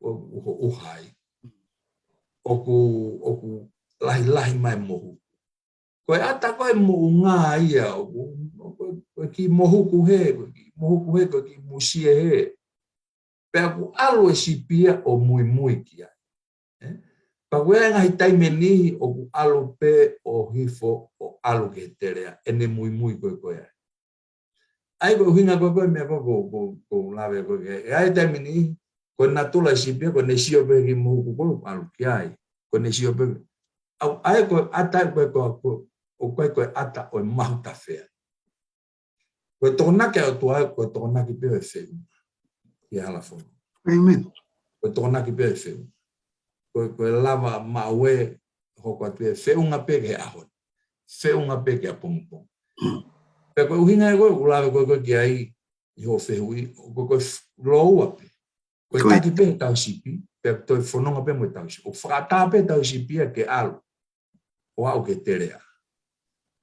ʻo, ʻo, ʻo ʻuha ai. ʻOku, ʻoku lahilahi mai mohuku. Ko e ʻata ko ē moʻunga ia, ʻoku, ʻoku, ko e kiʻi mohuku hē, ko e kiʻi mohuku hē, ko e kiʻi musie hē. Pea ʻoku ʻalu e sipi ia ʻo muimui ki ai. Ē? Pea ko e ngaahi taimi ʻe niʻihi ʻoku ʻalu pē ʻo hifo ʻo ʻalu ki he teleʻa, ʻene muimui ko ē ko ē ai. ʻA ia ko e ʻuhinga ko ē ko e meʻa ko ē ʻoku, ʻoku, ʻoku lave ko ē. ʻE ʻi ai taimi ʻe niʻihi, ko e natula ʻa e sipi ia, ko ʻene sio pē ki he mohuku ko ē ʻoku ʻalu ki ai. Ko ʻene sio pē. ʻA ia, ʻa ia ko e ʻata ko ē ko, ko, ʻoku ʻikai ko e ʻata ʻo e mahu tafea. Ko e tokonaki ʻa e ʻOtua, ko e tokonaki pē ʻo e feʻunga. ʻI he hala fononga. ʻĒmeni. Ko e tokonaki pē ʻo e feʻunga. Ko e, ko e lava maʻu ē, hoko atu ē, feʻunga pē ki he ʻaho ni. Feʻunga pē ki he ʻapongipongi. Pea ko e ʻuhinga ē ko ē, ʻoku lave ko ē ko ē ki ai, ʻi hoʻo fehuʻi, ko e, ko e f-, lōua pē. Ko e Ko e taki pē he tauhi sipi, pea toe fononga pē mo e tauhi sipi. ʻOku fakaʻatā pē tauhi sipi ia ke ʻalu ʻo aʻu ki he teleʻa.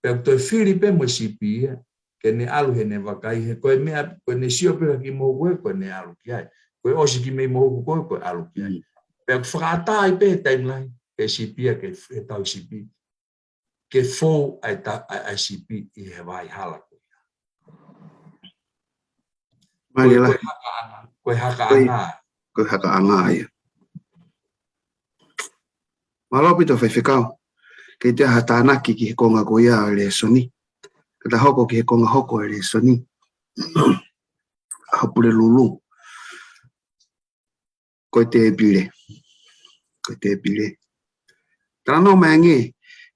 Pea toe fili pē mo e sipi ia, ke ne ʻalu heʻene vakai he ko e meʻa, ko ʻene sio pē ki he mohuku ko ē, ko ʻene ʻalu ki ai. Ko e ʻosi ki mei mohuku ko ē, ko e ʻalu ki ai. Mm. Pea fakaʻatā ai pē he taimi lahi, he sipi ia ke, he tauhi sipi. Ke fou ai ta-, ai, ai sipi ʻi he vaʻa hala ko ia. Mālie lahi. Ko e, ko e hakaʻanga, ko e hakaʻanga. Ko e, ko e hakaʻanga ia. Mālō ʻaupito faifekau. Ke te ha tānaki ki he konga ko ia ʻo e lēsoni. Ka ta hoko ki he konga hoko ʻo e lēsoni. ʻAho Pulelulu. Ko e tēpile. Ko e tēpile. Talanoa mai ange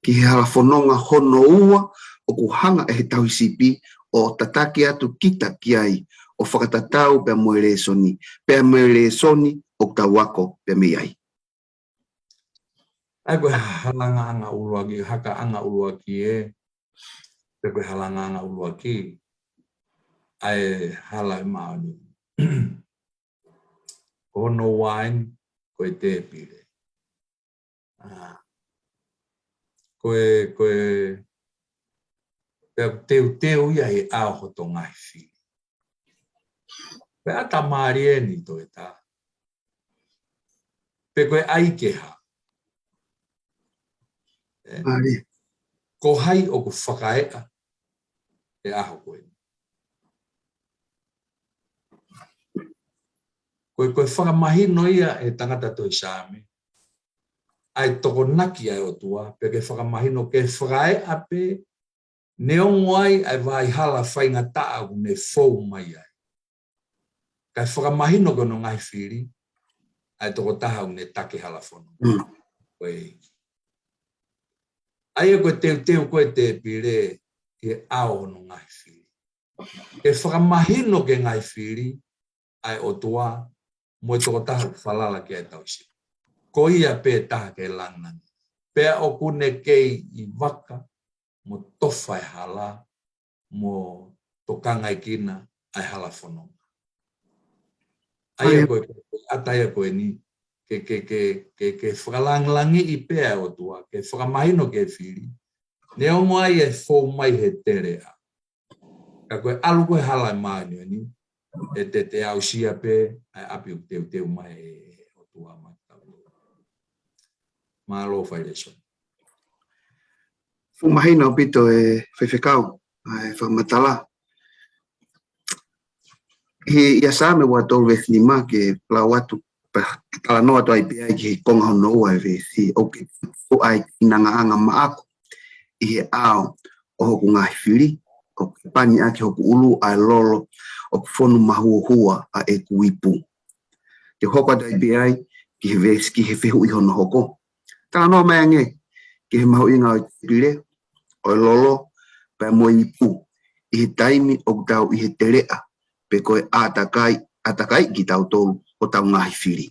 ki he hala fononga hono ua ʻoku hanga ʻe he tauhi sipi ʻo tataki atu kita ki ai ʻo fakatatau pea mo e lēsoni. Pea mo e lēsoni ʻoku tau ako pea mei ai. ʻA ia ko e halangaʻanga ʻuluaki, hakaʻanga ʻuluaki ē. Pea ko e halangaʻanga ʻuluaki. ʻA e hala ʻe māʻoniʻoni. Ko hono ua eni, ko e tēpile. ʻA, ko e, ko e, pea teuteu ia he ʻao hoto ngaahi fili. Pea ʻata mālie eni Toeta. Pe ko e ʻai ke hā. Ē? Mālie. Ko hai ʻoku fakaeʻa he ʻaho ko eni. Ko e, ko e fakamahino ia ʻe he tangata tohi Saame ʻa e tokonaki ʻa e ʻOtua, pea ke fakamahino ke fakaeʻa pē, neongo ai ʻa e vahaʻa hala faingataʻa ʻoku ne fou mai ai, kae fakamahino ki hono ngaahi fili ʻa e tokotaha ʻoku ne taki hala fononga. Ko e, ʻa ia ko e teuteu ko e tēpile ʻi he ʻao hono ngaahi fili, ke fakamahino ki he ngaahi fili ʻa e ʻOtua mo e tokotaha ʻoku falala ki ai ʻetau Siasi. Ko ia pē taha ke langilangi. Pea ʻoku ne kei ʻi vaka mo tofa e hala mo tokangaʻi kinaua ʻa e hala fononga. ʻA ia ko e, ko e ʻata ia ko eni, ke, ke, ke, ke, ke fakalangilangiʻi pē ʻa e ʻOtua, ke fakamahino ki he fili, neongo ai ʻe fou mai he teleʻa, ka ko e ʻalu ko e hala ʻe māʻoniʻoni, ʻe te, te aʻusia pē ʻa e ʻapi ʻoku teuteu mai ʻe he ʻOtua maʻatautolu. Mālō failēsoni. Fuʻu mahino ʻaupito e faifekau, ʻa e fakamatala. ʻI he Saame ua tolu veesi nima ke lau atu, pea talanoa atu ai pē ia ki he konga hono ua e veesi, ʻoku ke ʻai ki he ngataʻanga maʻaku ʻi he ʻao ʻo hoku ngaahi fili, ʻoku ke pani ʻaki hoku ʻulu ʻa e lolo ʻoku fonu mahuohua ʻa ʻeku ipu. Te u hoko atu ai pē ia ki he veesi, ki he fehuʻi hono hoko. Talanoa mai ange ki he mahuʻinga ʻo e tēpile, ʻo e lolo, pea mo e ipu, ʻi he taimi ʻoku tau ʻi he teleʻa, pe ko e ʻātakai, ʻātakai kitautolu ʻo hotau ngaahi fili.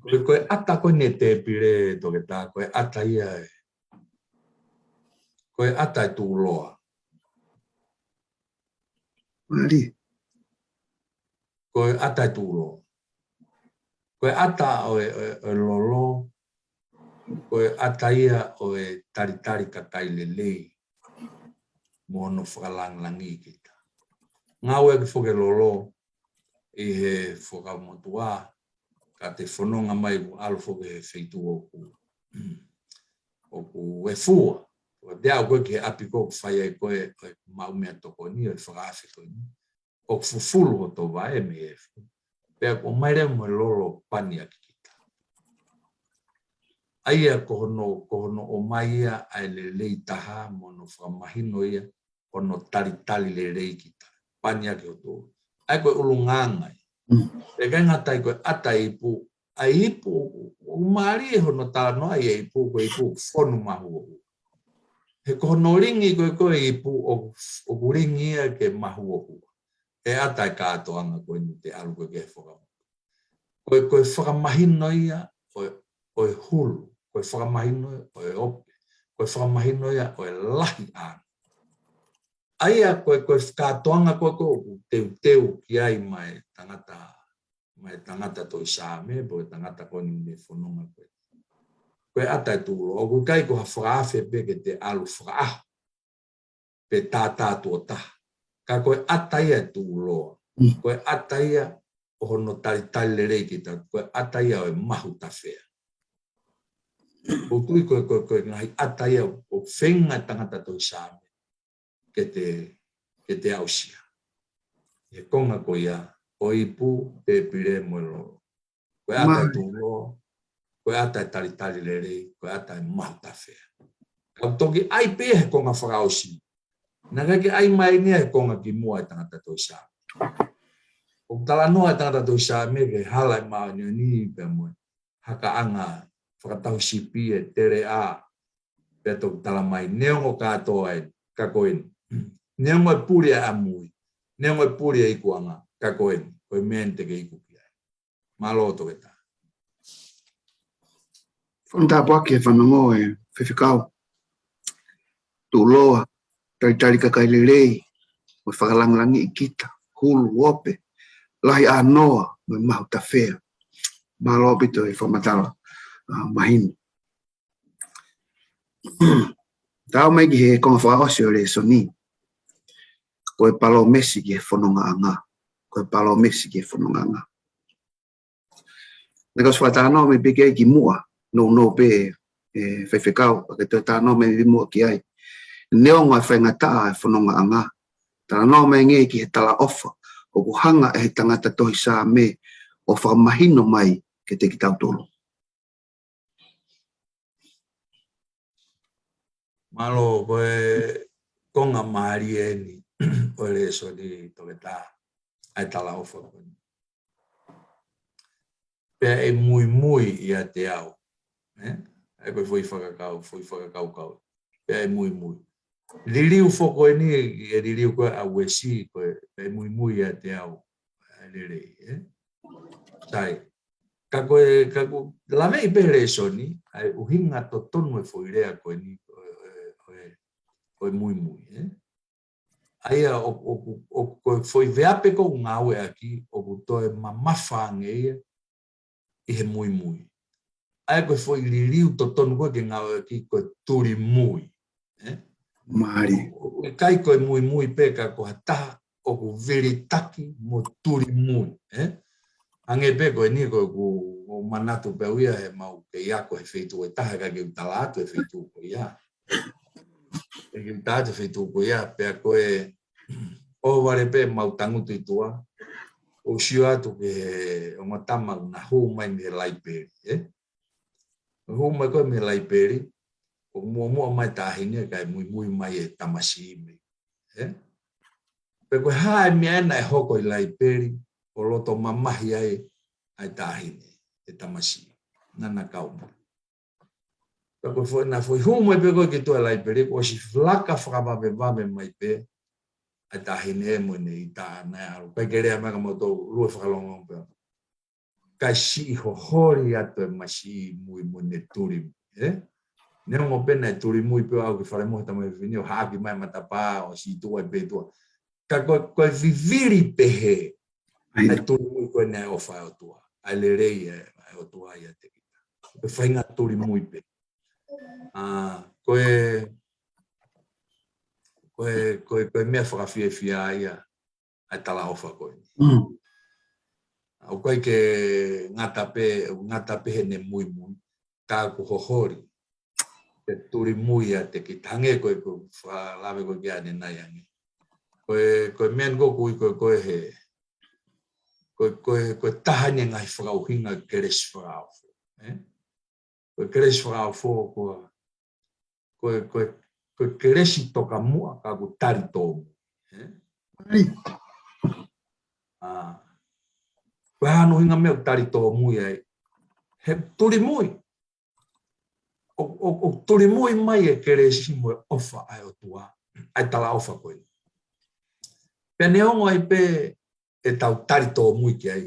Ko e, ko e ʻata ko eni e tēpile, Toketā, ko e ʻata ia ē. Ko e ʻata e tuʻuloa. Mālie. Ko e ʻata e tuʻuloa. Ko e ʻata ʻo e, ʻo e, ʻo e lolo, ko e ʻata ia ʻo e talitali kakai lelei mo hono fakalangilangiʻi kita. Ngāueʻaki foki e lolo ʻi he Fuakava Motuʻa, ka te fononga mai ʻoku ʻalu foki he feituʻu ʻoku, ʻoku ʻe fua. Ko te aʻu ko ē ki he ʻapi ko ē ʻoku fai ai ko ē ʻa e maʻu meʻatokoni ʻo e fakaafe ko eni, ʻoku fufulu hoto vaʻe mei he efu, pea ʻoku ʻomai leva mo e lolo pani ʻaki kita. ʻA ia ko hono, ko hono ʻomai ia ʻa e lelei taha mo hono fakamahino ia hono talitali lelei kita, pani ʻaki hoto. ʻA ia ko e ʻulungaanga ia. Pea ʻikai ngata ai, ko e ʻata e ipu, ʻa e ipu ʻoku, ʻoku mālie hono talanoa ʻa e ipu, ko e ipu ʻoku fonu mahuohua. He ko hono lingi ko ē ko e ipu ʻoku, ʻoku lingi ia ke mahuohua. ʻE ʻata e kātoanga ko eni te ʻalu ko ē ki he Fuakava Motuʻa. Ko e, ko e fakamahino ia ʻo e, ʻo e hulu, ko e fakamahino ia ʻo e ope, ko e fakamahino ia ʻo e lahi ʻana. ʻA ia ko e, ko e kātoanga ko ē ʻoku teuteu ki ai mai tangata, mai tangata tohi Saame, pe ko e tangata ko eni ʻoku ne fononga ko ē. Ko e ʻata e tuʻuloa, ʻoku ʻikai ko ha fakaafe pē ke te ʻalu fakaʻaho pe tātā tuʻo taha. Ka ko e ʻata ia e tuʻuloa. Ko e ʻata ia ʻo hono talitali lelei kita, ko e ʻata ia ʻo e mahutafea. ʻOku tui ko e, ko e, ko e ngaahi ʻata ia ʻoku feinga e tangata tohi Saame ke te, ke te aʻusia. ʻI he konga ko ia ʻo e ipu, tēpile mo e lolo. Ko e ʻata e tuʻuloa, ko e ʻata e talitali lelei, ko e ʻata e mahutafea. Ka ʻoku toki ʻai pē ia he konga fakaʻosi. Naʻe ʻikai ke ʻai mai eni ia he konga kimuʻa e tangata tohi Saame. ʻOku talanoa e tangata tohi Saame ki he hala ʻe māʻoniʻoni pea mo e hakaʻanga fakatauhisipi, e teleʻa, pea toki tala mai, neongo kātoa eni, ka ko eni. Neongo e puli ʻa e ʻamui, neongo e puli ʻa e ikuʻanga, ka ko eni, ko e meʻa eni te ke iku ki ai. Mālō Toketā. Fakatāpua ki he fanongo e faifekau. Tuʻuloa, talitali kakai lelei, mo e fakalangilangiʻi kita, hulu, ope, lahi ʻānoa, mo e mahutafea. Mālō ʻaupito e fakamatala, ʻa, mahino. Tau mai ki he konga fakaʻosi ʻo e lēsoni. Ko e palōmesi ki he fonongaʻanga. Ko e palōmesi ki he fonongaʻanga. Naʻe kau ʻosi fakatalanoa mai pē ki ai kimuʻa, nounou pē, e, faifekau, pea ke toe talanoa mai kimuʻa ki ai. Neongo e faingataʻa e fonongaʻanga, talanoa mai ange ki he talaʻofa ʻoku hanga ʻe he tangata tohi Saame ʻo fakamahino mai kiate kitautolu. Mālō, ko e konga mālie eni ʻo e lēsoni, Toketā, ʻa e talaʻofa ko eni. Pea ʻe muimui ʻiate au. ʻE? ʻA ia ko e foʻi fakakau, foʻi fakakaukau. Pea ʻe muimui. Liliu foki eni, ʻe liliu ko ē ʻa Uesi, ko e pea ʻe muimui ʻiate au. ʻA e lelei, ʻe? Sai. Ka ko e, ka ko e, laveʻi pē he lēsoni, ʻa e ʻuhinga totonu e foʻi lea ko eni, ʻo e, ʻo e, ʻo e, ʻo e muimui, ʻe? ʻA ia ʻo, ʻo, ʻo, ʻo, ko e foʻi veape ʻoku ngāueʻaki, ʻoku toe mamafa ange ia ʻi he muimui. ʻA ia ko e foʻi liliu totonu ko ē ke ngāueʻaki ko e tulimui. ʻE? Mālie. ʻOku ʻikai ko e muimui pē ka ko ha taha ʻoku vilitaki mo tulimui. ʻE? Hangē pē ko eni ko ʻeku, ʻoku ou manatu pē au ia he mau kei ako he feituʻu ʻe taha ka ke u tala atu he feituʻu ko ia. ʻE ke u tala atu he feituʻu ko ia, pea ko e ʻohovale pē mau tangutu ʻi tuʻa, ʻo sio atu ki he ongo tama ʻoku na hū mai mei he laipeli, ʻe? Hū mai ko ē mei he laipeli, ʻo muʻomuʻa mai taʻahine kae muimui mai e tamasiʻi mei. ʻE? Pe ko e hā e meʻa ena ʻe hoko ʻi laipeli, ʻo loto mamahi ai ʻa e taʻahine, e tamasiʻi. Naʻa na kau mai. Ka ko e foʻi, na foʻi hū mai pē ko ē ki tuʻa laipeli, kuo ʻosi laka fakavavevave mai pē ʻa e taʻahine mo ʻene ʻita naʻe ʻalu. Pea ke lea mai ka mau tau lue fakalongolongo pē. Kae siʻi hoholi atu e masiʻi mui mo ʻene tulimui, ʻe? Neongo pē naʻe tulimui pē ʻo aʻu ki fale mohe tamai fefine ʻo haʻaki mai matapā ʻo siʻi tuʻu ai pē ʻi tuʻa. Ka ko, ko e vivili pehē ʻa e tulimui ko ē naʻe ʻofa e ʻOtua. ʻA e lelei ʻa e, ʻa e ʻOtua ʻiate kita. Ko e faʻahinga tulimui pē. ʻA, ko e, ko e, ko e, ko e meʻa fakafiefia ia ʻa e talaʻofa ko eni. Mm. ʻOku ʻikai ke ngata pē, ngata pē heʻene muimui, ka ʻoku hoholi e tulimui ʻiate kita, hangē ko e, ko e fakalave ko ē ki ai ʻanenai ange. Ko e, ko e meʻa ko ē ʻoku ui ko ē, ko e he, ko e, ko e, ko e taha eni e ngaahi fakaʻuhinga kelesi fakaofo, ʻe? Ko e kelesi fakaofo ko e, ko e, ko e, ko e kelesi tokamuʻa ka ʻoku tali tōmui, ʻe? Ai. ʻA, ko e hā hono ʻuhinga meʻa ʻoku tali tōmui ai? He tulimui. ʻO, ʻo, ʻo tulimui mai e kelesi mo e ʻofa ʻa e ʻOtua, ʻa e talaʻofa ko eni. Pea neongo ai pē ʻetau tali tōmui ki ai,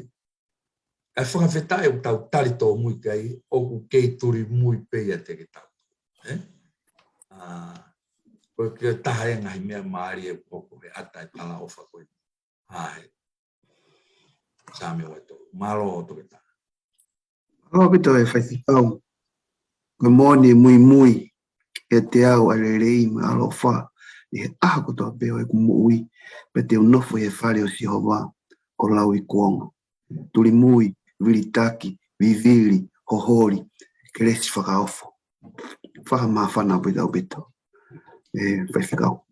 ʻa e fakafetaʻi ʻoku tau tali tōmui ki ai, ʻoku kei tulimui pē ʻiate kitautolu, ʻe? ʻA, ko e, ko e taha e ngaahi meʻa mālie ʻoku hoko he ʻata e talaʻofa ko eni. ʻA e Saame ua tolu. Mālō Toketā. Mālō ʻaupito e faifekau. Ko e moʻoni ʻe muimui ʻiate au ʻa e lelei mo e ʻaloʻofa ʻi he ʻaho kotoa pē ʻo ʻeku moʻui, pea te u nofo ʻi he fale ʻo Sihova ʻo lauikuonga. Tulimui, vilitaki, vivili, hoholi, kelesi fakaofo. Fakamāfana ʻaupito ʻaupito e faifekau.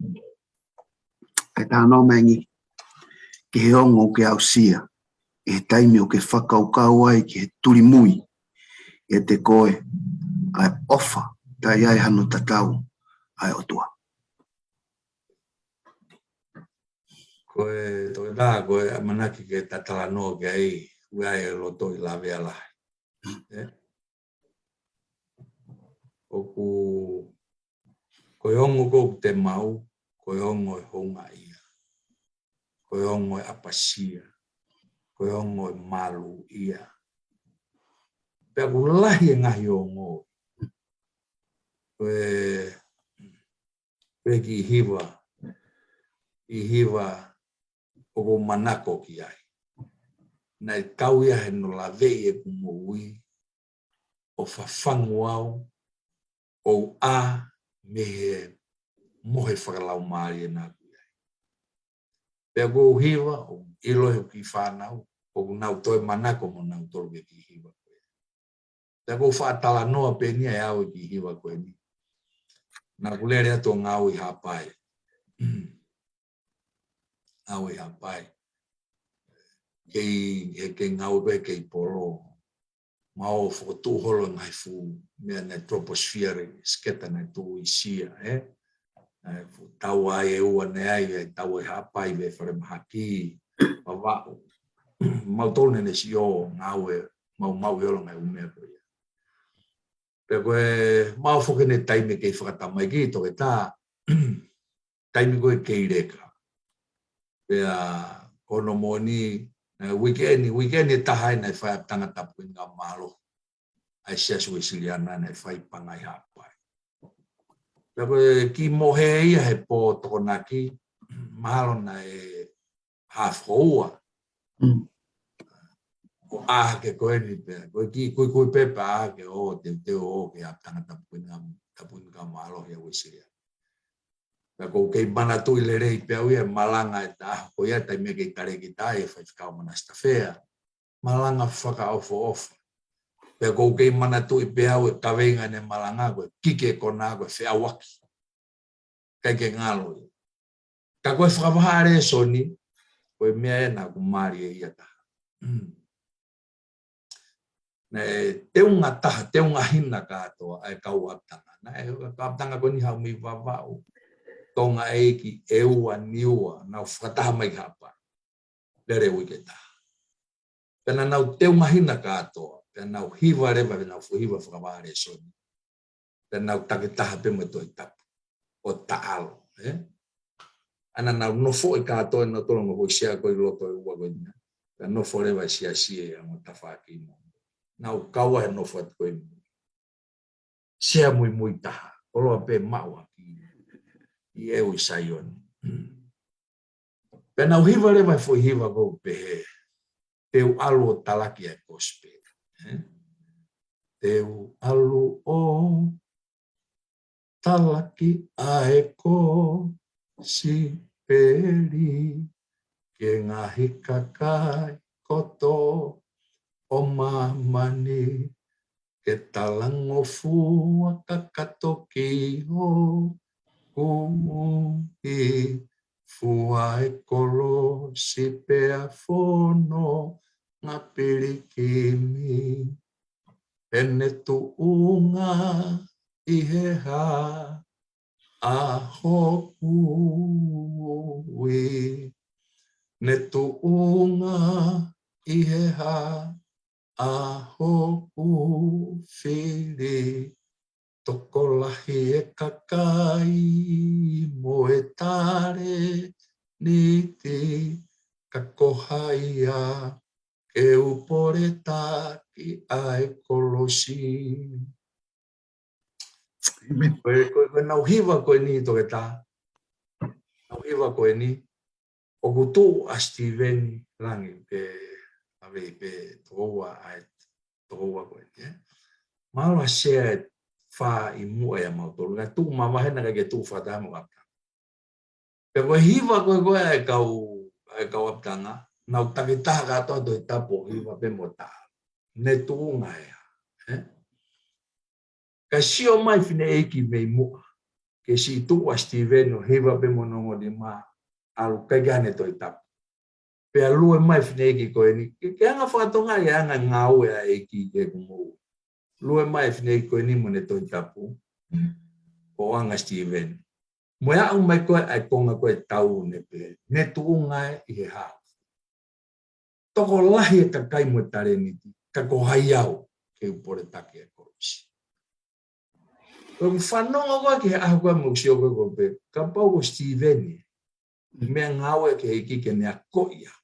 Kae talanoa mai angé ki he ongo ʻoku ke aʻusia ʻi he taimi ʻoku ke fakakaukau ai ki he tulimui ʻiate koe ʻa e ʻofa taʻe ʻi ai hano tatau ʻa e ʻOtua. Ko e Toketā, ko e ʻamanaki ke ta talanoa ki ai, ʻoku ʻi ai e loto ʻi lavea lahi. ʻE? ʻOku, ko e ongo ʻoku te maʻu, ko e ongo ʻe houngaʻia. Ko e ongo ʻe ʻapasia. Ko e ongo ʻe maluʻia. Pea ʻoku lahi e ngaahi ongo. Ko e, ko e kiʻi hiva, kiʻi hiva ʻoku ou manako ki ai. Naʻe kau ia he hono laveʻi ʻeku moʻui, ʻo fafangu au, ʻo u ʻā mei he mohe fakalaumālie naʻá ku ʻi ai. Pea ʻoku ou hiva, ʻo ʻilo he kiʻi fānau, ʻoku nau toe manako mo nautolu ki he kiʻi hiva ko ia. Pea ʻoku ou faʻa talanoa pē eni ʻe au e kiʻi hiva ko eni. Naʻá ku lele atu ʻo ngāue ʻi Haʻapai. Ngāue ʻi Haʻapai. kei, he kei ngāue ko ē he kei polo. Mau fokotuʻu holo e ngaahi fuʻu meʻa naʻe troposphere, scatter naʻe tuʻu ʻi Sia, ē? Naʻe fuʻu tau ai e ua naʻe ʻi ai, ʻa e tau ʻi Haʻapai, Veʻe Falemahaki, Vavaʻu. Mau tolu naʻe ne siʻi ō ngāue, mau maʻu ʻi holo ngaahi ʻū meʻa ko ia. Pea ko e mau foki ʻene taimi kei fakatamaiki, Toketā, taimi ko ē kei leka. Pea ko hono moʻoni, naʻe uikeʻeni, uikeʻeni ʻe taha ai naʻe fai ʻapitanga tapu ko eni ka mālō. ʻA e Siasi Uēsiliana naʻe fai pangai Haʻapai. Pea ko e kiʻi mohe ia he pō Tokonaki, mahalo naʻe haafe houa. Mm. ʻO ʻā hake ko eni pea, ko e kiʻi kuikui pē pea ʻā hake ʻo teuteu ʻo ʻomi ʻapitanga tapu ko eni ka, tapu ko eni ka mālō ʻia Uēsiliana. Pea ʻoku ou kei manatuʻi lelei pē au ia e malanga ʻi he ʻaho ko ia, taimi kei talēkita ai e Faifekau Manasitafea. Malanga fakaʻofoʻofa. Pea ʻoku ou kei manatuʻi pē au e kaveinga ʻene malanga ko e kiki e kona ko e feʻauaki. ʻIkai ke ngalo ia. Ka ko e fakavahaʻa lēsoni, ko e meʻa ē naʻá ku mālieʻia taha. Mm. Naʻe teunga taha, teunga hina kātoa ʻa e kau ʻapitanga. Naʻe kau ʻapitanga ko eni haʻu mei Vavaʻu, Tonga ʻEiki, ʻEua, Niua, nau fakataha mai ki Haʻapai. Lele uike taha. Pea naʻa nau teunga hina kātoa, pea nau hiva leva, pea nau fuʻu hiva fakavahaʻa lēsoni. Pea nau takitaha pē mo e Tohi Tapu ʻo taʻalo, ē? ʻA ia naʻa nau nofoʻi kātoa ʻe nautolu ʻa e ongo foʻi sea ko ē ʻi loto ʻi he ua ko eni. Pea nofo leva e siasi ʻi he ongo tafaʻaki mo. Nau kau ai he nofo atu ko ē. Sea muimui taha, koloa pē maʻu ʻaki ʻi ʻEu ʻi Saione. Pea nau hiva leva e foʻi hiva ko ē ʻoku pehē, Te u ʻalu ʻo talaki ʻa e kosipeli. Ē? Te u ʻalu ʻo talaki ʻa e kosipeli ki he ngaahi kakai kotoa ʻo māmani, ke talangofua kakato ki hoku ui, fua e kolosi pea fononga pilikimi. Pea ne tuʻunga ʻi he hā ʻa hoku ui? Ne tuʻunga ʻi he hā ʻa hoku fili? Tokolahi e kakai mo e talēniti, ka ko hai au ke u poletaki ʻa e kolosi? ʻĒmeni. Ko e, ko e, ko e nau hiva ko eni, Toketā. Nau hiva ko eni. ʻOku tuʻu ʻa Sitīveni Langi, ke ʻave pē tokoua ʻa e tokoua ko eni, ē? Mahalo ʻa e sea ʻe fā ʻi muʻa ʻia mautolu. Naʻe tuʻu mavahe, naʻe ʻikai ke tuʻu fakataha mo e kau ʻapitanga. Pea ko e hiva ko ē ko ē ʻa e kau, ʻa e kau ʻapitanga, nau takitaha kātoa Tohi Tapu ʻo hiva pē mo taʻalo. Ne tuʻunga ʻi he hā, ē? Kae sio mai fineʻeiki mei muʻa, ke siʻi tuʻu ʻa Sitīveni ʻo hiva pē mo hono ongo nima, ʻalu, ʻikai ke ʻi ai haʻane Tohi Tapu. Pea lue mai fineʻeiki ko eni, ke, ke anga faka-Tonga ia, anga ngāue ʻa e ʻEiki ki heʻeku moʻui. Lue mai fineʻeiki ko eni mo ʻene Tohi Tapu, ʻo ʻoange kia Sitīveni. Mo e aʻu mai ko ē ʻa e konga ko ē tau ne pehē, ne tuʻunga ē ʻi he hā. Tokolahi e kakai mo e talēniti, ka ko hai au ke u poletaki e kolosi? Ko e fanongo ko ē ki he ʻaho ko ē mo e sio ko ē ko ē pē, kapau ko Sitīveni, meʻangāue ki he ʻEiki ke ne akoʻi au.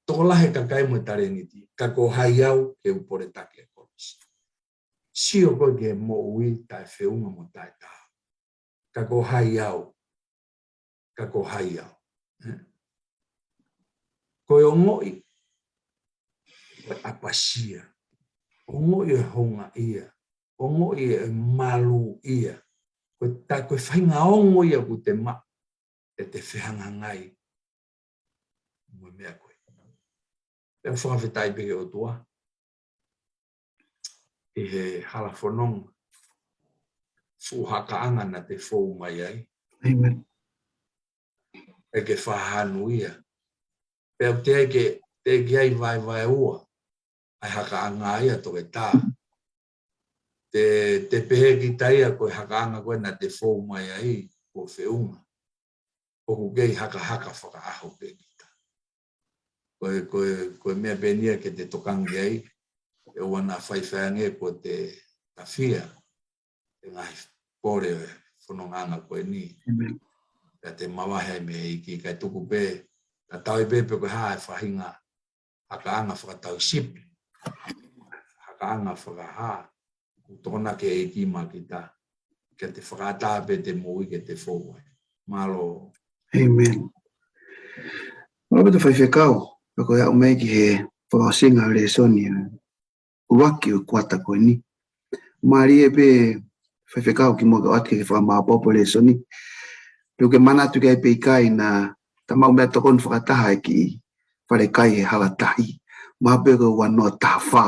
Tokolahi e kakai mo e talēniti, ka ko hai au ke u poletaki e kolosi? Sio ko ē ki he moʻui taʻefeʻunga mo taʻetaau. Ka ko hai au, ka ko hai au. Ē? Ko e ongoʻi, ko e ʻapasia. Ongoʻi e houngaʻia. Ongoʻi e maluʻia. Ko e ta-, ko e faʻahinga ongo ia ʻoku te maʻu, ʻete fehangahangai mo e meʻa ko ē. Pea fakafetaʻi pē ki he ʻOtua ʻi he hala fononga, fuʻu hakaʻanga naʻá te fou mai ai. ʻĒmeni. ʻIkai ke fakahanu ia. Pea ʻoku teʻeki ai ke teʻeki ai vaevaeua ʻa e hakaʻanga ia toketā. Te, te pehē kita ia ko e hakaʻanga ko ē naʻa te fou mai ai, ko e feʻunga. ʻOku kei hakahaka fakaʻaho pē kita. Ko e, ko e, ko e meʻa pē eni ia ke te tokanga ki ai, ʻe ʻoua naʻa faifai ange ko te tafia, ʻe ngaahi pole ʻo e fonongaʻanga ko eni. Ka te mavahe ai mei he ʻEiki, kae tuku pē, tatau ai pē pe ko e hā e faʻahinga hakaʻanga fakatauhisipi, hakaʻanga fakahā, ʻoku tokonaki ʻe he ʻEiki maʻa kita, ke te fakaʻatā pē te moʻui ke te fou ai. Mālō. ʻĒmeni. Mālō pē ʻetau faifekau, pea ko e aʻu mai ki he fakaʻosinga ʻo e lēsoni ʻuluaki ʻo e kuata ko eni. Mālie pē faifekau kimuʻa ke ʻoatu ke ke fakamāʻopoʻopo e lēsoni. Pea ʻoku ke manatu ki ai pe ʻikai naʻa ta maʻu meʻatokoni fakataha ʻi he kiʻi falekai he hala tahi. Mahalo pē ko e ua noa taha fā,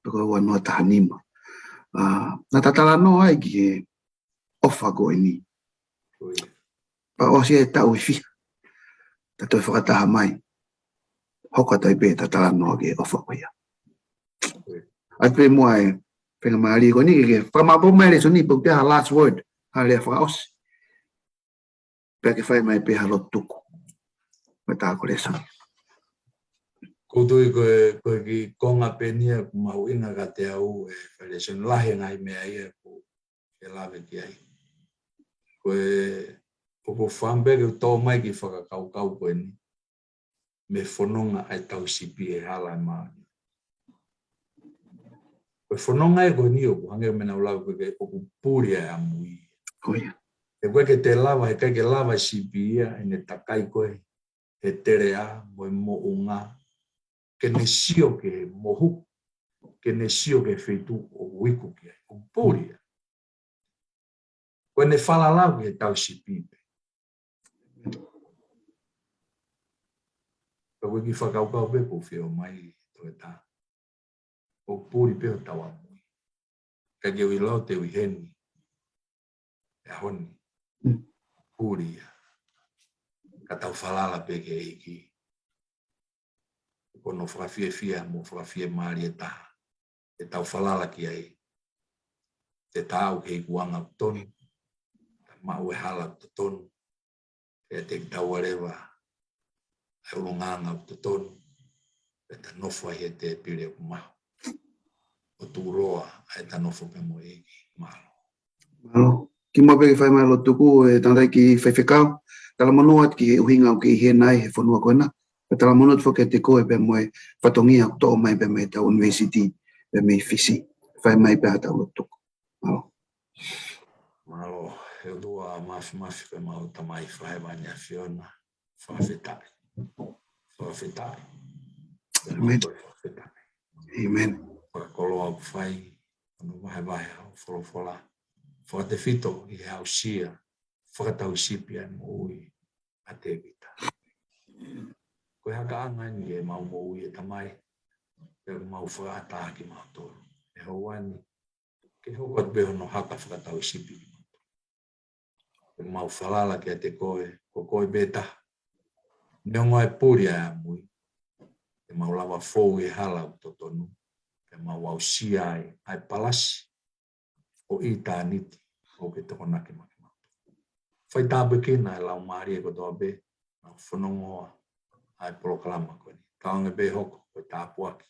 pe ko e ua noa taha nima. ʻA, naʻa ta talanoa ai ki he ʻofa ko eni. Pea ʻosi e taʻu ʻe fiha, ta toe fakataha mai. Hoko atu ai pē ʻeta talanoa ki he ʻofa ko ia. ʻAi pē muʻa e faingamālie ko eni ke, ke fakamāʻopoʻopo mai e lēsoni, pe ʻoku ʻi ai ha last word, ha lea fakaʻosi. Pea ke fai mai pē ha lotu tuku. Pea ta ko e lēsoni. ʻOku ou tui ko e, ko e kiʻi konga pē eni ia ʻoku mahuʻinga kiate au ʻi he fai lēsoni, lahi e ngaahi meʻa ia ʻoku ke lave ki ai. Ko e, ʻoku ou fakaʻamu pē ke u toʻo mai e kiʻi fakakaukau ko eni. Mei he fononga ʻa e tauhisipi he hala ʻo e māʻoniʻoni. Ko e fononga ē ko eni ʻoku hangē ko e meʻa naʻa ku lave ko ē ʻoku puli ai ʻa e ʻamui. Ko ia. ʻE ʻikai ke te lava, heʻikai ke lava e sipi ia ʻene takai ko ē he teleʻa mo e moʻunga, ke ne sio ki he mohu, ke ne sio ki he feituʻu ʻoku iku ki ai, ʻoku puli ai. Ko ʻene falala ki he tauhisipi pē. Pea ko e kiʻi fakakaukau pē ʻoku ou fie ʻomai, toketā. ʻOku puli pē hotau ʻamui. Ka ke ui lau te ui heni. ʻE ʻaho ni. Puli ia. Ka tau falala pē ki he ʻEiki. Ko hono fakafiefia mo fakafiemālie taha. ʻE tau falala ki ai. Te tau aʻu ki he ikuʻanga ʻoku tonu. Te maʻu e hala ʻoku totonu. Pea te tau ʻalu leva ʻa e ʻulungaanga ʻoku totonu, pea ta nofo ai he tēpile ʻoku mahu. ʻO tuʻuloa ai ʻeta nofo pea mo e ʻEiki. Mālō. Mālō. Kimuʻa pea ke fai mai e lotu tuku, ʻe tangataʻeiki faifekau, talamonū atu ki he ʻuhinga ʻoku ke ʻi hena ai he fonua ko ena. Pea talamonū atu foki kiate koe pea mo e fatongia ʻoku toʻo mai pea mei heʻetau ʻunivēsiti pea mei Fisi. Fai mai pea haʻatau lotu tuku. Mālō. Mālō, ʻe ʻOtua Māfimafi, ko homau Tamai Fakahēvani ʻAfiona, fakafetaʻi. Fakafetaʻi. ʻĒmeni. Fakafetaʻi. ʻĒmeni. Fakakoloa ʻoku fai, ʻo ne vahevahe hoʻo folofola. Fakatefito ʻi he aʻusia, fakatauhisipi ʻa e moʻui ʻa Tēvita. Ko e hakaʻanga eni ʻemau moʻui ʻe Tamai, pea mau fakaʻatā kimautolu. ʻE houa ni, ke hoko atu pē hono haka fakatauhisipi kimautolu. Ke mau falala kiate koe, ko koe pē taha. Neongo ʻa e puli ʻa e ʻamui, ke mau lava fou he hala ʻoku totonu, ke mau aʻusia ai ʻa e palasi ʻo ʻitāniti ʻoku ke tokonaki maʻa kimautolu. Fai tāpuekina e laumālie kotoa pē naʻa nau fononga ʻi he polokalama ko eni. Tauange pē hoko ko e tāpuaki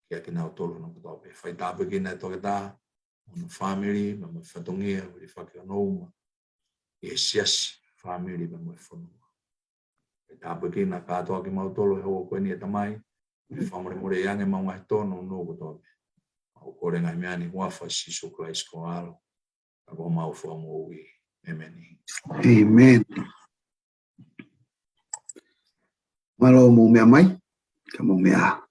kiate kinautolu hono kotoa pē. Fai tāpuekina e toketā, hono fāmili, mo e fatongia, ʻo hilifakiʻi hono uma ʻi he siasi, fāmili, mo e fonua. Fai tāpuekina kātoa kimautolu he houa ko eni ʻe Tamai, mo fakamolemoleʻi ange ʻemau ngaahi tōnounou kotoa pē. Mau kole e ngaahi meʻa ni ʻi he huafa ʻo Sīsū Kalaisi ko ho ʻAlo, ka ko homau Fakamoʻui. ʻĒmeni. ʻĒmeni. Mālō hoʻomou meʻa mai, ka mou meʻa ā.